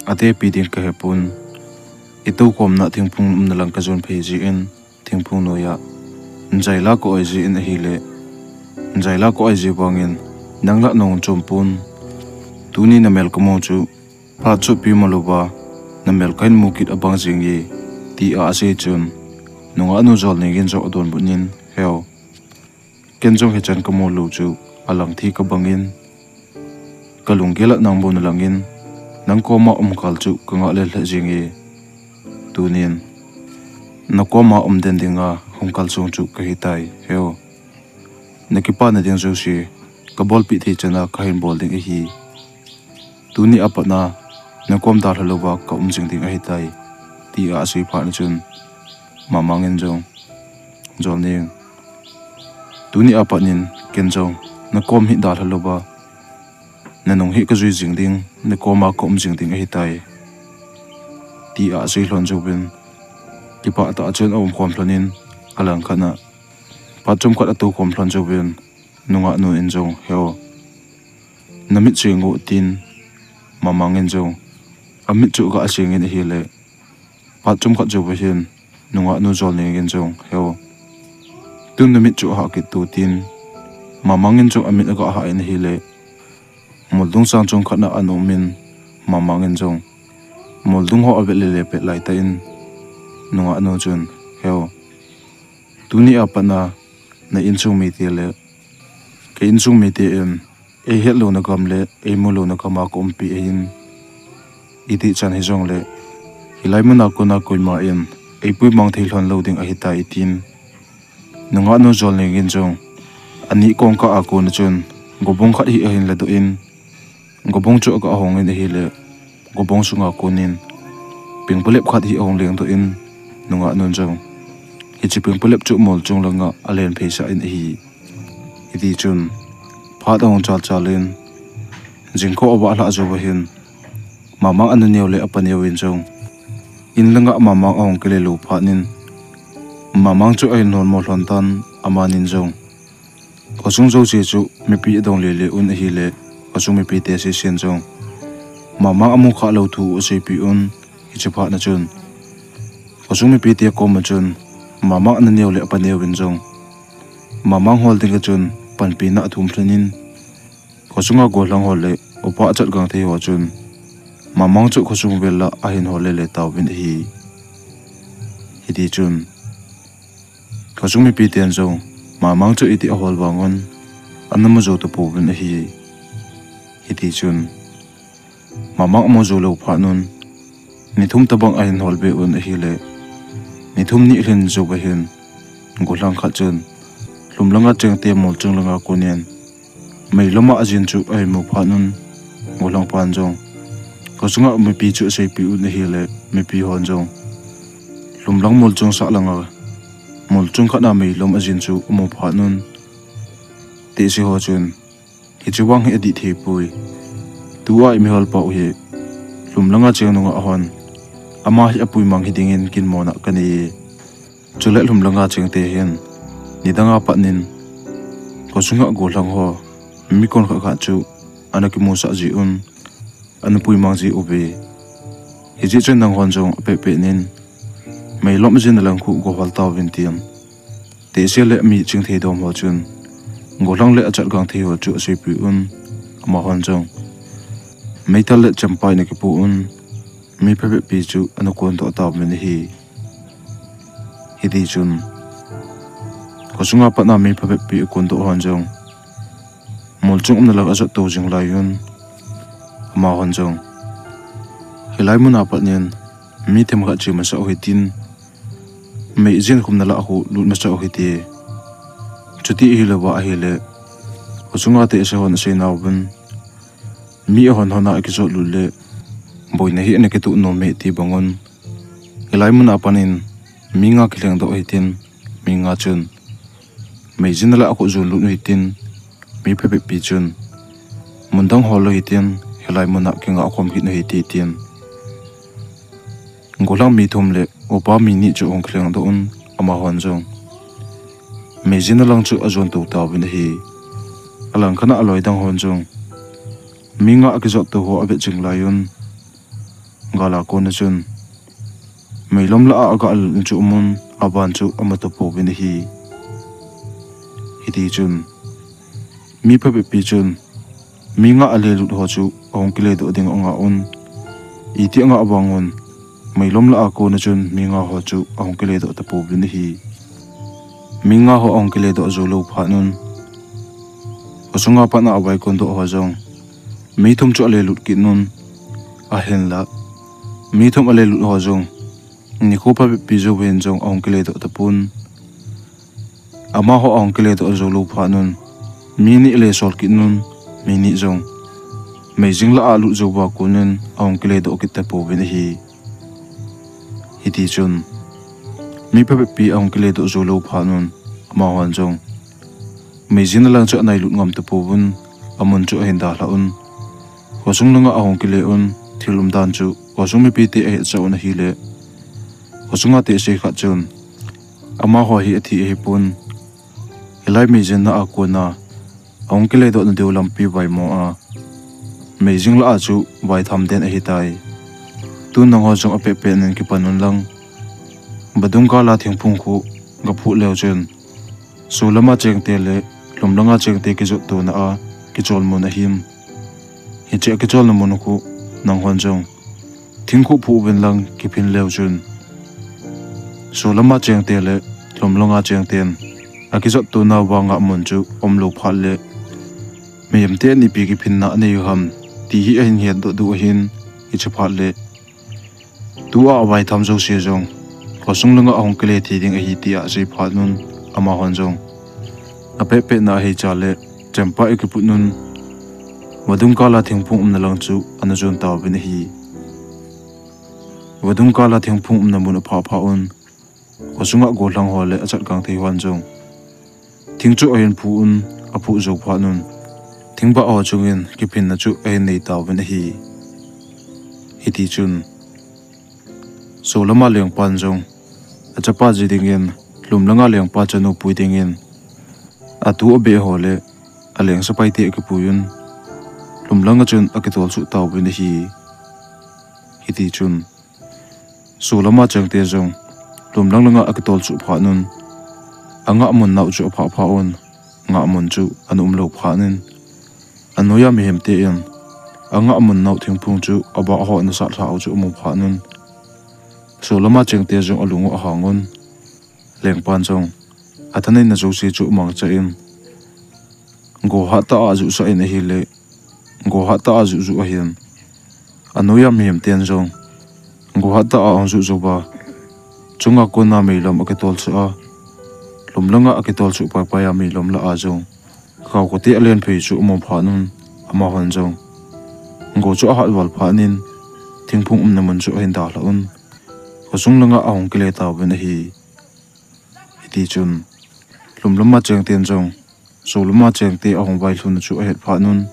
atepi ding kahepon. Itoukhomna thingphung umna lang kajon phei jeh in, thingphung noiya jaila ka-oi jeh in ahile, jaila ka-oi ji vangin, nang lah nahung chom pon. Tuni namel kamu chu phat chotpi mu louva namel kahin mu kit abang jing e, tia asei chun, nungahnu Jolneng in jong adonbut in, Heo, ken jong hichan kamu lou chu alang thei kabang in, kalunggel a nang bou nalang in, nang koma um kal chu kangah lel lheh jing e. Tunin nakoma um den dinga hung kalsong chu kahitai, Heo. Nakipana ding jouse kabolpeh thei chana kahin bol ding ahi. Tuni a patna nakom dalha louva kaum jing ding ahitai, tia asei phat chun, Mamang in jong, Jolneng, tuni a pat in ken jong nakom hi dalha louva, nanung hi kajui jing ding, nakoma kaum jing ding ahitai, tia asei lhon jouvin, kipah tah a chun aumkhom lhon in, alangkhat a phat chomkhat atoukhom lhon jouvin, nungahnu in jong, Heo, namit seng o, tin, Mamang in jong amit chu aga seng in ahile, phat chomkhat jouva hin nungahnu Jolneng in jong, Heo, tun namit chu ahah kit to, tin, Mamang in jong amit aga hah in ahile, moldung sang chomkhat a ana um in, Mamang in jong moldung ho avet lele pet laitah in, nungahnu chun, Heo, tuni a patna na insung mite le ka insung mite in eihet louna gam le eimu louna gam a kaumpi ahin, itih chan hijongle hilai muna kona koima in eipuimang thei lhon lou ding ahitai, tin, nungahnu Jolneng in jong anih kongkah a kona chun gobung khat hi ahin ladoh in, Gobong chu aga hong in ahile, gobong sunga konin pingpalep khat hi ahong lengdoh in, nungah nun jong hiche pingpalep chu mol chung langa alen pheisah in ahi. Hiti chun phat ahong chalchal in, jingkah avah lhah jou ahin, Mamang anuneo le apaneo in jong in langa Mamang ahong kile lou phat in, Mamang chu ahin hol mo lhon tan, amanin jong khosung jouse chu mipi adong lele un ahile, khosung mipite sesen jong Mamang amu khah lou thu aseipeh un. Hiche phat na chun khosung mipite koma chun Mamang anuneo le apaneo in jong Mamang hol dinga chun panpina athum lhon in, khosunga gollhang ho le upa achatgang thei ho chun Mamang chu khosung vel a ahin hol lele tauvin ahi. Hiti chun khosung mipiten jong Mamang chu iti ahol vangun ana mu jou tapouvin ahi. Hiti chun Mamang amu jou lou phat un, ni thum tobang ahin hol be un ahile, ni thum ni lhin jou ahin, gollhang khat chun lhum langa chengte mol chung langa konin meilom a ajin chu ahin mu phat un, gollhang pan jong khosunga mipi chu aseipeh un ahile, mipi hon jong lhum lang mol chung sah langa mol chung khat a meilom ajin chu amu phat un, tehse ho chun, hiche vang hi adih thei poi. Tua imihol pau hi lhum langa cheng nungah hon, ama hi apuimang hi dingin ginmona kanei e. Chule lhum langa chengte hin nidanga pat in khosunga gollhang ho mi kon khat khat chu ana kimusah ji un, ana puimang ji uve. Hijeh chun nanghon jong apehpeh in meilom ajin lang khu go hol tauvin tin, tehse le mi chingthei dom ho chun gollhang le achatgang thei ho chu aseipeh un, amahon jong meithal le champai ana kipu un, mi phabep pi chu ana kondoh tauvin ahi. Hiti chun khosunga pat a mi phabep pi akondoh hon jong mol chung umna lang ajot tou jing lai un, amahon jong hilai muna pat in mi themkhat che masah u hitin, mei jin khumna lah khu lut masah u hite. Chuti ahilouva ahile, khosunga tehse hon asei nauvin, mi ahon hon a akijot lut le boina hi ana kitoh nom e ti bangun, hilai muna pat in mi nga kilhengdoh hitin, mi nga chun mei jin lah khu jon lut u hitin, mi phabep pi chun mun dang hol u hitin, hilai muna kingah khom kit u hite tin, gollhang mi thum le upa mi ni chu ahung kilhengdoh un, amahon jong mei jin lang chu ajon tou tauvin ahi. Alang khat a aloi dang hon jong mi nga akijot tou ho avet jing lai un, gal a kona chun meilom lah a aga lel in chu amun, aban chu amu tapouvin ahi. Hiti chun mi phabep pi chun mi nga alelut ho chu ahung kiledoh ding anga un, iti anga vangun meilom lah a kona chun mi nga ho chu ahung kiledoh tapouvin ahi. Mi nga ho ahung kiledoh jou lou phat un, khosunga pat a avaikondoh ho jong mi thum chu alelut kit un, ahinla mi thum alelut ho jong nikho phabep pi jouvin jong ahung kiledoh tapon. Amaho ahung kiledoh jou lou phat un, mi ni alesol kit un, mi ni jong mei jin lah a alut jouva konin ahung kiledoh kit tapouvin ahi. Hiti chun mi phabep pi ahung kiledoh jou lou phat un, amahon jong mei jin lang chu anailut ngam tapouvin, amun chu ahin dalhah un. Khosung langa ahung kile un, thil umdan chu khosung mipite ahetsa un ahile, khosunga tehse khat chun, amaho hi athi ahipon, hilai mei jinna a kona ahung kiledohna diu lampi vaimo a mei jin lah a chu vaitham den ahitai. Tun nangho jong apehpeh in kipan un lang, vadung kal a thingphung khu gaphuh leu chun, solama chengte le lhumlanga chengte kijot tona a kichol mun ahin, hiche akicholna mun khu nanghon jong thing khu phuh uvin lang kiphin leu chun, solama chengte le lhumlanga chengten akijot tona vanga mun chu umlou phat le, mihem ten ipi kiphinna anei u ham ti hi ahin hetdoh diu ahin, hiche phat le tua avaitham jouse jong khosung langa ahung kile thei ding ahi tia asei phat un, amahon jong apehpehna ahei cha le chempa akiput un, Vadung kala thingphung umna lang chu ana jon tauvin ahi. Vadung kala thingphung umna mun aphah phah un, khosunga gollhang ho le achatgangthei hon jong thing chu ahin phu un, aphu jou phat un, thingbah ho chungin kiphinna chu ahin nei tauvin ahi. Hitichun Solama lengpan jong achapa ji dingin, lhumlanga lengpa chanu pui dingin, atu abeh ho le aleng sepaite akipui un, lhumlanga chun akitol suh tauvin ahi. Hitichun Solama chengte jong lhumlang langa akitol suh phat un, angah mun nau chu aphah phah un, ngah mun chu ana umlou phat in, anoiya mihemte in angah mun nau thingphung chu abah ho ana satlhah u chu amu phat un, Solama chengte jong alung u ahang un, lengpan jong athaneina jouse chu amangcha in, go hattah a ajuhsah in ahile, go hattah a ajuh juh ahin, anoiya mihemten jong go hattah a ahung juh jouva, chunga kona meilom akitolsah a, lhumlanga akitol suh paipai a meilom lah a jong khaokhote alen phei chu amu phat un, amahon jong go chu ahat val phat in, thingphung umna mun chu ahin dalhah un, khosung langa ahung kile tauvin ahi. Hitichun lhumlama chengten jong Solama chengte ahung vailhunna chu ahet phat un,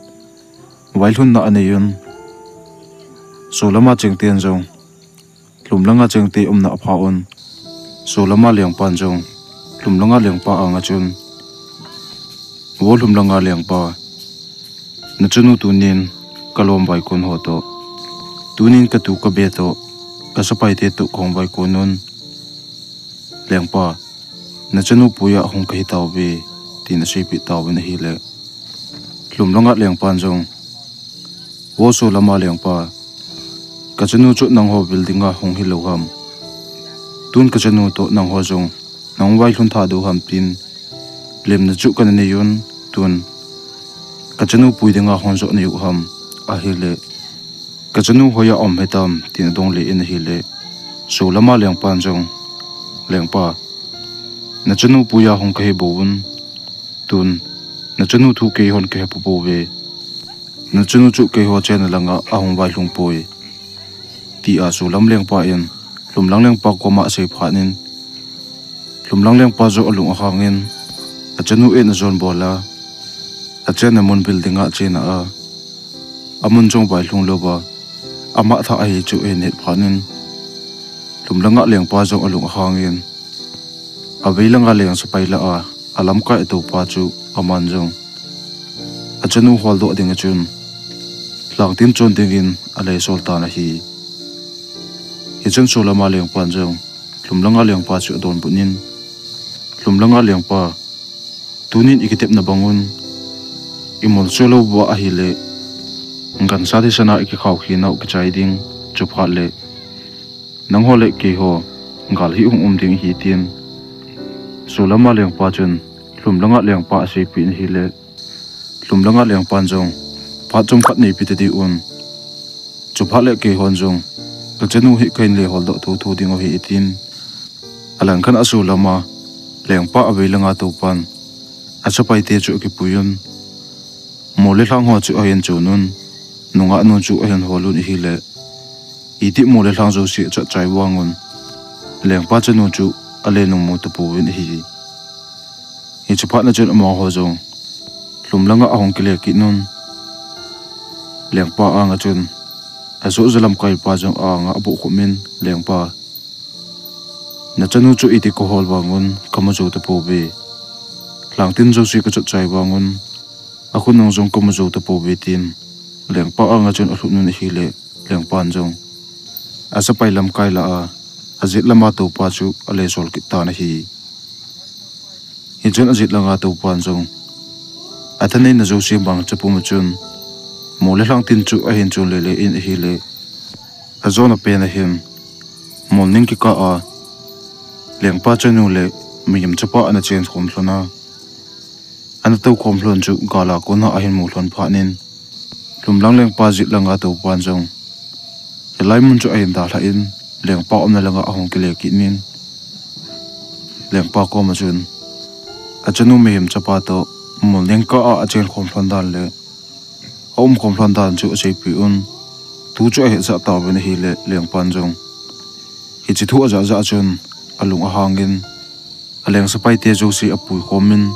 vailhunna anei un, Solama chengten jong lhumlanga chengte umna aphah un, Solama lengpan jong lhumlanga lengpa anga chun, Vo lhumlanga lengpa, nachanu tunin kalom vaikon ho toh, tunin katu kabe toh, kasepaite toh kahung vaikon un, lengpa, nachanu puiya hung kahi tauve, tin aseipeh tauvin ahile, lhumlanga lengpan jong, Vo Solama lengpa, kachanu chu nangho vil dinga hung hilou ham, tun kachanu toh nangho jong nahung vailhun tha diu ham tin lemna chu kana nei un, tun kachanu pui dinga hung jo nahiu ham, ahile kachanu hoiya um hitam, tin adongle in ahile, Solama lengpan jong, Lengpa, nachanu puiya hung kahi bouvun, tun nachanu thu keihon kahe poupouve, nachanu chu keiho chenna langa ahung vailhung poi, tia Solam lengpa in lhumlang lengpa koma asei phat in, lhumlang lengpa jong alung ahang in, achanu in ajon bol a, achenna mun vil dinga achena a, amun jong vailhung louva, ama thah ahi chu ahin het phat in, lhumlanga lengpa jong alung ahang in, avei langa leng sepai lah a alamkai atoupa chu aman jong achanu holdoh dinga chun lhangtin chon dingin alesol tan ahi. Hichun Solama lengpan jong lhumlanga lengpa chu adonbut in, Lhumlanga lengpa, tunin ikitepna bangun imolso louva ahile, gansa thisana ikikhao khenau kichai ding, chuphat le nangho le keiho gal hi hung um ding ahi, tin Solama lengpa chun lhumlanga lengpa aseipeh in ahile, lhumlanga lengpan jong phat chomkhat neipi tadih un, chuphat le keihon jong kachanu hi kahin leholdoh thotho ding ahi, tin alangkhat a Solama lengpa avei langa toupan asepaite chu akipui un, mol le lhang ho chu ahin chon un, nungah nu chu ahin hol un ahile, itih mol le lhang jouse achatchai vangun, lengpa chanu chu alenungmu tapouvin ahi. Hiche phatna chun amaho jong lhumlanga ahung kile kit un, lengpa anga chun asohja lamkaipa jong anga abohkhum in, Lengpa, nachanu chu itih kahol vangun kamu jou tapouve, lhangtin jouse kachatchai vangun akhonung jong kamu jou tapouve, tin lengpa anga chun alhut un ahile, lengpan jong asepai lamkai lah a ajet lama toupa chu alesol kit tan ahi. Hichun ajet langa toupan jong athaneina jouse mangcha puma chun mol le lhang tin chu ahin chon lele in ahile, ajona pen ahin mol ning kikah a lengpa chanu le mihem chapa ana chenkhom lhon a, ana toukhom lhon chu gala kona ahin mu lhon phat in, lhumlang lengpa jet langa toupan jong hilai mun chu ahin dalhah in, lengpa umna langa ahung kile kit in, lengpa koma chun achanu mihem chapa toh mol ning kah a achenkhom lhon dan le aumkhom lhon dan chu aseipeh un. Tu chu ahetsah tauvin ahile lengpan jong hiche thu ajah jah chun alung ahangin, aleng sepaite jouse apuikhomin,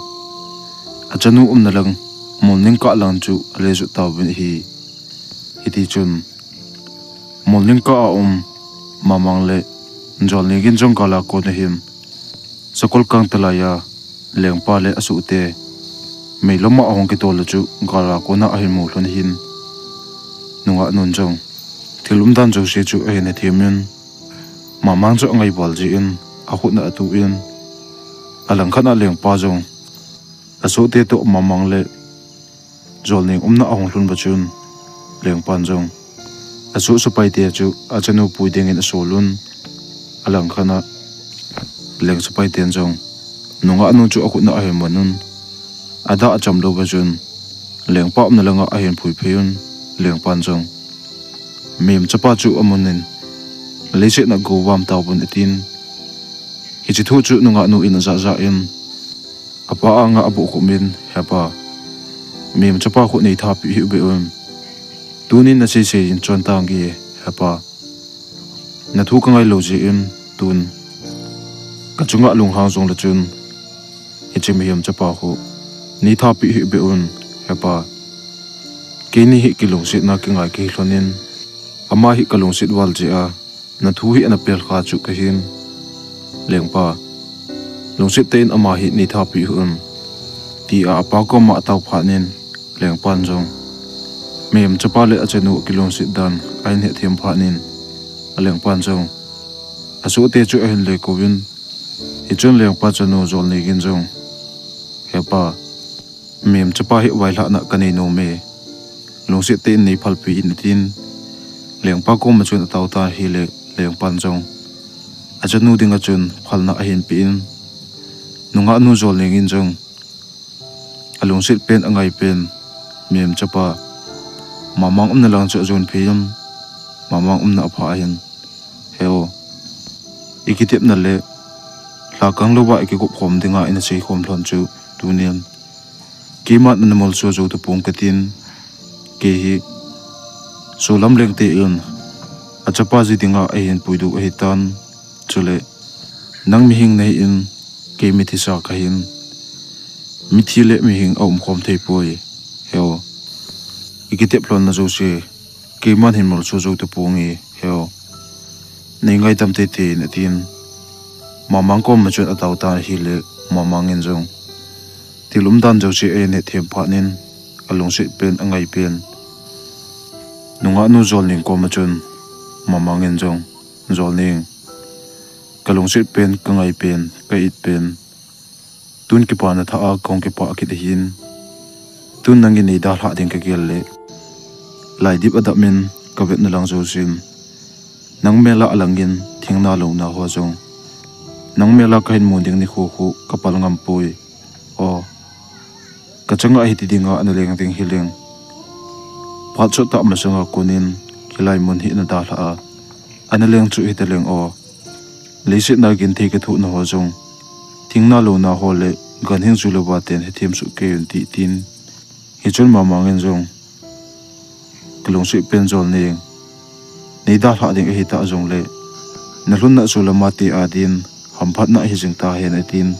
achanu umna lang, Molningkah lang chu alejot tauvin ahi. Hitichun Molningkah a um Mamang le Jolneng in jong gal a kona hin, sakol kang talai a lengpa le asohte meilom a ahung kitol u chu gal a kona ahin mu lhon ahin, nungah nun jong thil umdan jouse chu ahin hethemin, Mamang chu angai val jeh in akhut na atuh in, alangkhat a lengpa jong asohte toh Mamang le Jolneng umna ahung lhun uva chun, lengpan jong asoh sepaite chu achanu pui dingin asol un, alangkhat a leng sepaiten jong nungah nu chu akhut na ahin man un, adah acham lou uva chun, lengpa umna langa ahin phuiphei un, lengpan jong Mem chapa chu amun in, leiset na go vam tauvin atin, hiche thu chu nungah nu in ajah jah in, apa anga abohkhup in, Hepa, Mem chapa khu neithapeh hih beh un, tunin naseisei in chon tange, hepa, nathu kangai lou jeh in, tun kachunga lunghang jongle chun, hiche mihem chapa khu neithapeh hih beh un, hepa, keini hi kilungsetna kingai kahi lhonin, ama hi kalungset val jeh a nathu hi ana pelkha chu kahin, lengpa, lungset tah in ama hi neithapeh hih un, tia apa koma atao phatnin, lengpan jong Mem chapa le achanu akilungset dan ahin hethem phatnin, alengpan jong asohte chu ahin lekouvin, hichun lengpa chanu Jolneng in jong, Hepa, Mem chapa hi vailhahna kanei nome, lungset tah in neiphalpeh in atin, lengpa koma chun atao tan ahile lengpan jong achanu dinga chun phalna ahin peh in, nungah nu Jolneng in jong alungset pen angai pen Mem chapa Mamang umna lang chu ajon phei in, Mamang umna aphah ahin, He o, ikitepna le lhakang louva ikikop khom dinga ina seikhom lhon chu, tunin keiman ana molso jou tapong katin, kei hi solam lengte in achapa ji dinga eihin puidoh ahitan, chule nang mihing nahin, kei mithisa kahin, mithi le mihing aumkhom theipoi, he o, ikitep lhonna jouse keiman hin molso jou taponge, he o, neingaidam teitei in atin, Mamang koma chun atao tan ahile Mamang in jong thil umdan jouse ahin hethem phatnin, alungset pen angai pen nungah nu Jolneng koma chun Mamang in jong, Jolneng, kalungset pen, kangai pen, ka-it pen, tun kipana thah a kahung kipah kit ahin, tun nangin neidalhah ding kagel le, laidip adap in kavetna lang jousen nang mela alangin thingna louna ho jong nang mela kahin mu ding nikho khu kapal ngampoi. O, kachanga hiti dinga ana leng ding hileng, phat sottah masanga konin hilai mun hi ana dalhah a, ana leng chu hitaleng o, leiset na genthei kathohna ho jong, thingna louna ho le ganhing ju louva ten hethem soh kei un, ti tin. Hichun Mamang in jong, kalungset pen Jolneng, neidalhah ding ahitah jongle, nalhunna chu lama te adin hamphatna hijing tahen, atin,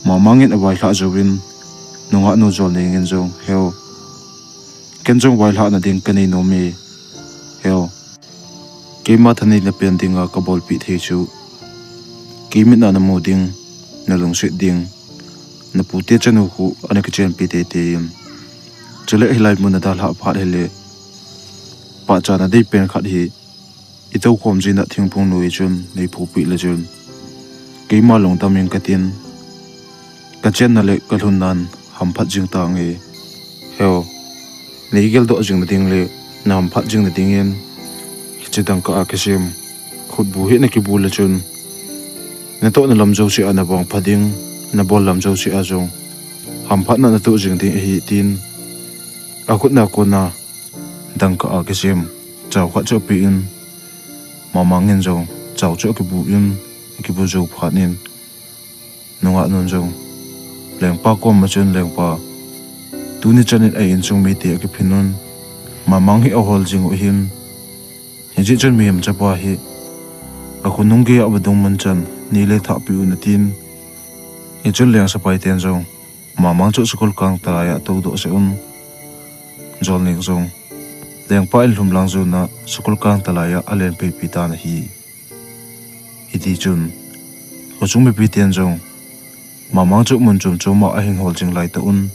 Mamang in availhah jouvin, nungah nu Jolneng in jong, He o, ken jong vailhahna ding kanei nome, he o, keima thaneina pen dinga kabolpeh thei chu, kei mitna namu ding, nalungset ding, napute chanu khu ana kichenpi teitei in, chule hilai mun nadalhah phat hile, pahchana deipen khat hi itoukhom jina thingphung noi chun neiphopeh le chun, keima lungdam in katin, kachenna le kalhunnan hamphat jing tange, he o, neigeldoh jingna ding le nahamphat jingna dingin, hiche dangka a kisem khutbu hi nakibu le chun, natohna lam jouse a navangpha ding, nabol lam jouse a jong hamphatna natoh jing ding ahi, tin, akhutna kona dangka a kisem chao khat chu apen, Mamang in jong chao chu akibu in, akibu jou phatnin, nungah nun jong lengpa koma chun, Lengpa, Tuni chanin a insung mite akiphin un, Mamang hi ahol jing u ahin. Hijeh chun mihem chapa hi akhonung geiya vadung mun chan neile thahpeh un atin. Hichun Leng sepai ten jong Mamang chu school kang talai a atoudoh sah un, Jolneng jong Lengpa in lhum lang jona school kang talai a alen peipi tan ahi. Hiti chun khosung mipi ten jong Mamang chu mun chom chom a ahin hol jing lai tah un,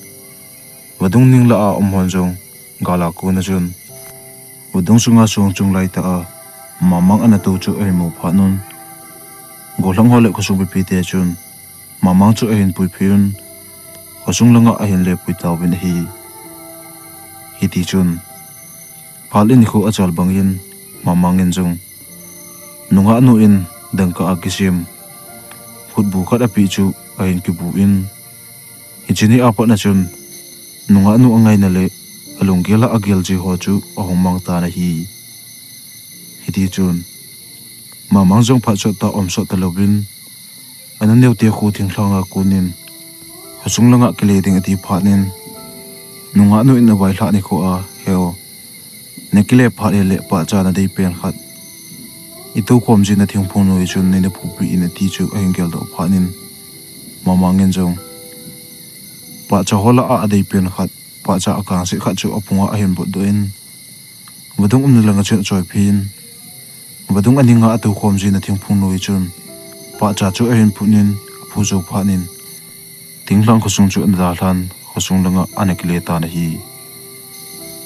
vadung ning lah a um hon jong gal a kon a chun vadung sunga song chung lai tah a Mamang ana tou chu ahin mu phat un, gollhang ho le khosung mipi te chun Mamang chu ahin puiphei un, khosung langa ahin lepui tauvin ahi. Hiti chun phat le nikho achal bangin Mamang in jong nungah nu in dangka a kisem khutbu khat apeh chu ahin kibu in, hiche ni a pat a chun nungah nu angaina le alunggel a agel ji ho chu ahung mang tan ahi. Hiti chun Mamang jong phat sot tah um sot talouvin, anuneo te khu thinglhang a konin khosung langa kile ding ati phat in, nungah nu in availhah nikho a, "Heo, nakile phat hile pahcha nadei pen khat itoukhom jing na thingphung noi chun neina phupi in," ati chu ahin geldoh phat in, Mamang in jong pahcha ho lah a adei pen khat, pahcha akangset khat chu aphunga ahin butdoh in, vadung umna langa chun achoiphin, vadung aninga atoukhom jing na thingphung noi chun pahcha chu ahin phut in, aphu jou phat in, thinglhang khosung chu ana dalhan, khosung langa ana kile tan ahi.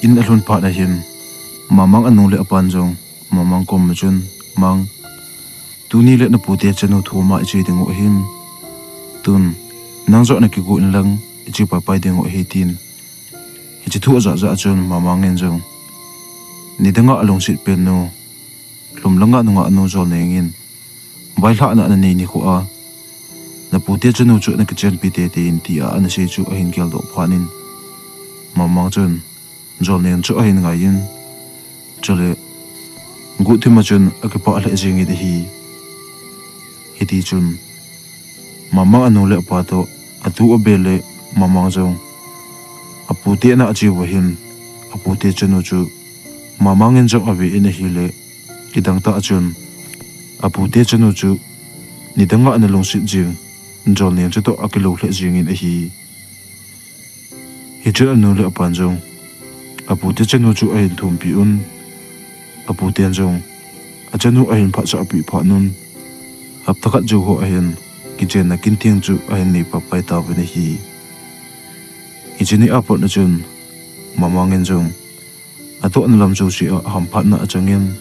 In alhun phat a hin Mamang anu le apan jong Mamang koma chun, "Mang, tuni le napute chanu thum a iche dingu ahin, tun nang joh nakigo inlang iche paipai dingu ahi," tin. Hiche thu ajah jah a chun Mamang in jong, "Nidanga alungset pen nu, lhum langa nungah nu Jolneng in vailhahna ananei nikho a, napute chanu chu nakichenpi teitei in," tia anasei chu ahin geldoh phat in, Mamang chun Jolneng chu ahin ngai in, chule guhthim a chun akipah lheh jengin ahi. Hiti chun Mamang anu le apa toh atu abe le Mamang jong apute na ache uva hin, apute chanu chu Mamang in jong ave in ahile, kidang tah a chun apute chanu chu nidanga ana lungset jeng Jolneng chutoh akilou lheh jengin ahi. Hichun anu le apan jong apute chanu chu ahin thumpi un, aputen jong achanu ahin phatsahpi phat un, hapta khat jou ho ahin kichenna kintheng chu ahin nei paipai tauvin ahi. Hiche ni a pat a chun Mamang in jong atohna lam jouse a hamphatna achangin,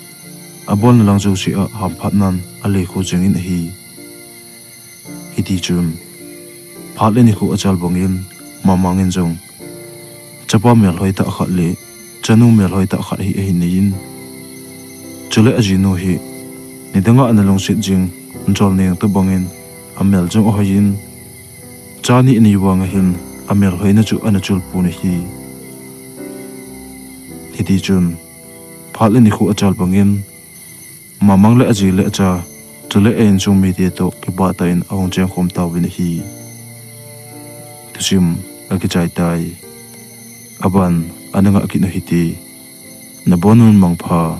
abolna lang jouse a hamphatnan aleikhu jengin ahi. Hiti chun phat le nikho achal bangin Mamang in jong chapa melhoi tah khat le chanu melhoi tah khat hi ahin nei in, chule ajinu hi nidanga ana lungset jing Jolneng tobangin amel jong ahoi in, cha ni anei vang a hin amelhoina chu ana chul pon ahi. Hiti chun phat le nikho achal bangin Mamang le aji le acha, chule a insung mite toh kipah tah in ahung chengkhom tauvin ahi. Thusim akichai tai. Aban ana ngah kit u hite. Nabonun mangpha.